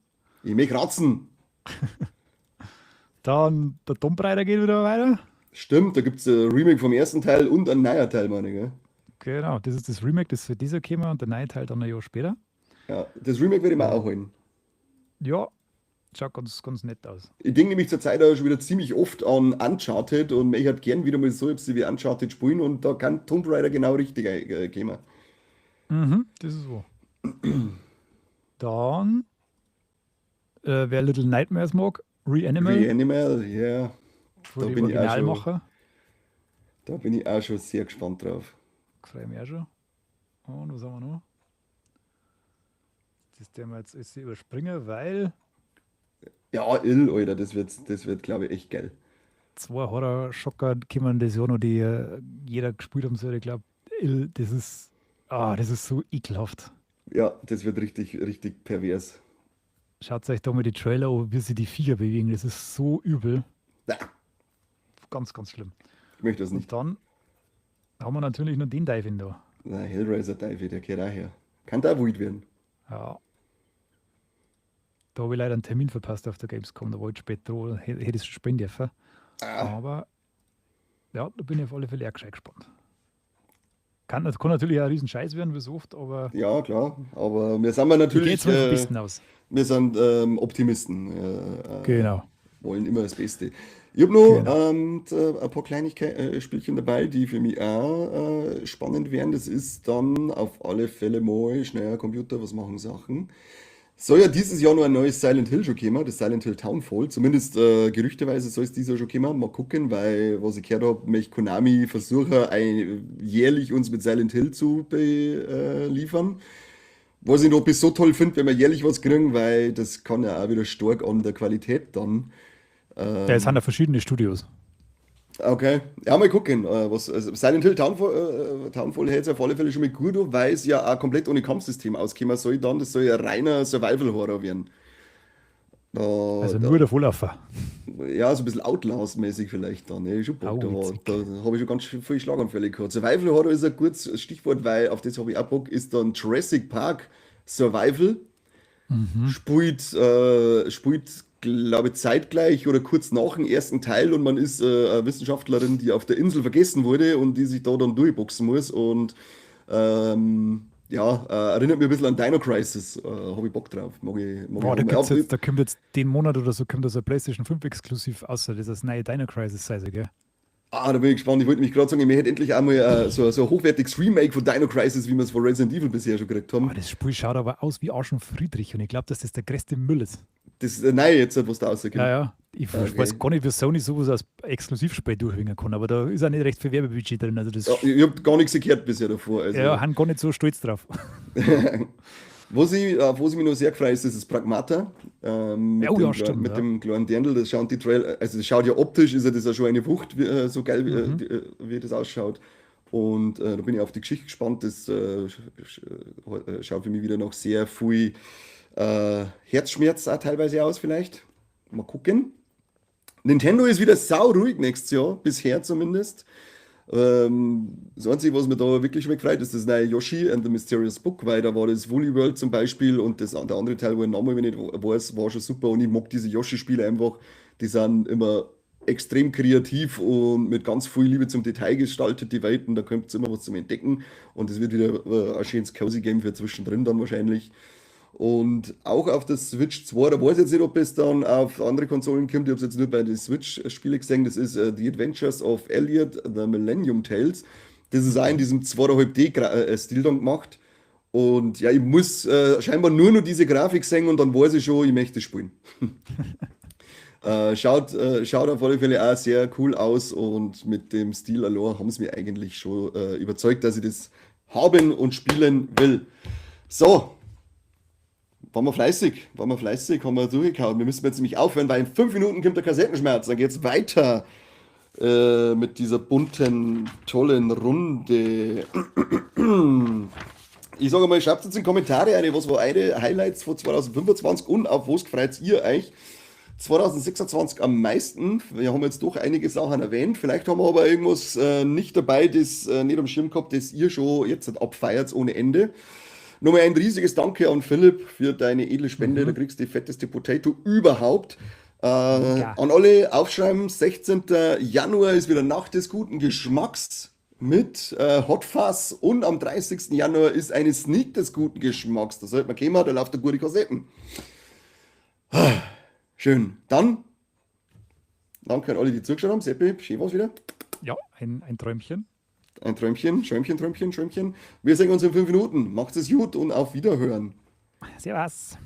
Ich möchte Ratzen. Dann der Tomb Raider geht wieder weiter. Stimmt, da gibt es ein Remake vom ersten Teil und ein neuer Teil, meine ich, gell? Genau, das ist das Remake, das für dieser gekommen und der neue Teil dann ein Jahr später. Ja, das Remake werde ich mir Ähm, auch holen. ja, schaut ganz, ganz nett aus. Ich denke nämlich zurzeit auch schon wieder ziemlich oft an Uncharted und ich halt gern wieder mal so etwas wie Uncharted spielen und da kann Tomb Raider genau richtig kommen. Mhm, das ist so. Dann, wer Little Nightmares mag, Reanimal Reanimal, ja, von da den bin ich auch schon, Originalmacher. da bin ich auch schon sehr gespannt drauf. Freue ich mich auch schon. Und was haben wir noch? Das werden wir jetzt überspringen, weil Ja, ill, Alter, das wird, glaube ich, echt geil. zwei Horror-Schocker kommen das Jahr noch, die jeder gespielt haben soll. Ich glaube, das ist, das ist so ekelhaft. Ja, das wird richtig, richtig pervers. Schaut euch da mal die Trailer an, wie sie die Viecher bewegen. Das ist so übel. Na, Ganz, ganz schlimm. ich möchte das Und nicht. dann haben wir natürlich noch den Dive in da. Na, Hellraiser Dive, der gehört auch her. Kann da wild werden. Ja, da habe ich leider einen Termin verpasst auf der Gamescom. Da war ich spät dran, hätte ich es schon spielen dürfen. Ah, Aber ja, da bin ich auf alle Fälle auch gescheit gespannt. Kann natürlich auch ein Riesenscheiß werden, wie so oft, aber ja, klar. Aber wir sind wir ich gehe jetzt natürlich, mal vom Besten aus. wir sind Optimisten. Genau, Wollen immer das Beste. Ich habe noch genau. ein paar Kleinigkeiten, Spielchen dabei, die für mich auch spannend wären. Das ist dann auf alle Fälle mal schneller Computer, was machen Sachen. Soll ja dieses Jahr noch ein neues Silent Hill schon kommen, das Silent Hill Townfall. Zumindest gerüchteweise soll es dieses Jahr schon kommen. Mal gucken, weil, was ich gehört habe, möchte Konami versuchen, jährlich uns mit Silent Hill zu beliefern. Was ich noch bis so toll finde, wenn wir jährlich was kriegen, weil das kann ja auch wieder stark an der Qualität dann. Ja, es sind Ähm, ja verschiedene Studios. okay, ja, mal gucken. Was, also Silent Hill Townfall hält es auf alle Fälle schon mal gut an, weil es ja auch komplett ohne Kampfsystem auskommen soll dann. Das soll ja reiner Survival-Horror werden. Da, Also da, nur der Volllaufer. ja, so ein bisschen Outlast-mäßig vielleicht dann. Ne? Schon Bock, Au, da, witzig. da habe ich schon ganz schön viele Schlaganfälle gehabt. Survival Horror ist ein gutes Stichwort, weil auf das habe ich auch Bock, ist dann Jurassic Park Survival. Mhm. Spielt, glaube ich, zeitgleich oder kurz nach dem ersten Teil und man ist eine Wissenschaftlerin, die auf der Insel vergessen wurde und die sich da dann durchboxen muss und ja, erinnert mich ein bisschen an Dino Crisis. Habe ich Bock drauf. Mag ich Boah, da haben. gibt's Ja, jetzt, da kommt jetzt den Monat oder so, kommt das ein PlayStation 5 exklusiv außer das ist das neue Dino Crisis Size, gell? ah, da bin ich gespannt. Ich wollte mich gerade sagen, ich hätte endlich einmal so ein hochwertiges Remake von Dino Crisis, wie wir es von Resident Evil bisher schon gekriegt Oh, haben. das Spiel schaut aber aus wie Arsch und Friedrich und ich glaube, dass das der größte Müll ist. Das nein, jetzt, was da Ja, rauskommt. ja. Ich Okay. weiß gar nicht, wie Sony sowas als Exklusivspiel durchwingen kann, aber da ist auch nicht recht viel Werbebudget drin. Also Ja, das, ich habe gar nichts gehört bisher davor. ja, Also. haben gar nicht so stolz drauf. Auf was ich mich noch sehr gefreut ist, ist das Pragmata Ja, mit oh ja, dem, kleinen- stimmt, mit ja. dem kleinen Dirndl. Das schaut die Trail, also das schaut ja optisch, ist ja das ja schon eine Wucht, wie, so geil, wie, Mhm. wie das ausschaut. Und da bin ich auf die Geschichte gespannt. Das schaut für mich wieder noch sehr viel Herzschmerz auch teilweise aus, vielleicht. Mal gucken. Nintendo ist wieder sauruhig nächstes Jahr, bisher zumindest. Das Einzige, was mir da wirklich schon gefreut, ist das neue Yoshi and the Mysterious Book, weil da war das Woolly World zum Beispiel und das, der andere Teil, wo ich den Namen nicht weiß, war schon super und ich mag diese Yoshi-Spiele einfach. Die sind immer extrem kreativ und mit ganz viel Liebe zum Detail gestaltet, die Welten, da kommt immer was zum Entdecken und es wird wieder ein schönes Cozy Game für zwischendrin dann wahrscheinlich. Und auch auf der Switch 2, da weiß ich jetzt nicht, ob es dann auf andere Konsolen kommt. Ich habe es jetzt nur bei den Switch-Spielen gesehen. Das ist The Adventures of Elliot, The Millennium Tales. Das ist auch in Mhm. diesem 2,5D-Stil dann gemacht. Und ja, ich muss scheinbar nur noch diese Grafik sehen und dann weiß ich schon, ich möchte spielen. Schaut auf alle Fälle auch sehr cool aus und mit dem Stil allein haben sie mich eigentlich schon überzeugt, dass ich das haben und spielen will. So, waren wir fleißig, haben wir durchgehauen. Wir müssen jetzt nämlich aufhören, weil in 5 Minuten kommt der Kassettenschmerz. Dann geht's weiter mit dieser bunten, tollen Runde. Ich sage mal, schreibt uns in die Kommentare eine, was war eure Highlights von 2025 und auf was freut ihr euch? 2026 am meisten? Wir haben jetzt doch einige Sachen erwähnt. Vielleicht haben wir aber irgendwas nicht dabei, das nicht am Schirm gehabt, das ihr schon jetzt abfeiert ohne Ende. Nochmal ein riesiges Danke an Philipp für deine edle Spende. Da kriegst du die fetteste Potato überhaupt. Mega. An alle aufschreiben: 16. Januar ist wieder Nacht des guten Geschmacks mit Hot Fuzz und am 30. Januar ist eine Sneak des guten Geschmacks. Da sollte man kommen, da läuft der gute Kassetten. Schön. Dann danke an alle, die zugeschaut haben. Seppi, schön war's wieder. Ja, ein Träumchen. Ein Träumchen, Schäumchen, Träumchen, Schäumchen. Wir sehen uns in 5 Minuten. Macht es gut und auf Wiederhören. Servus.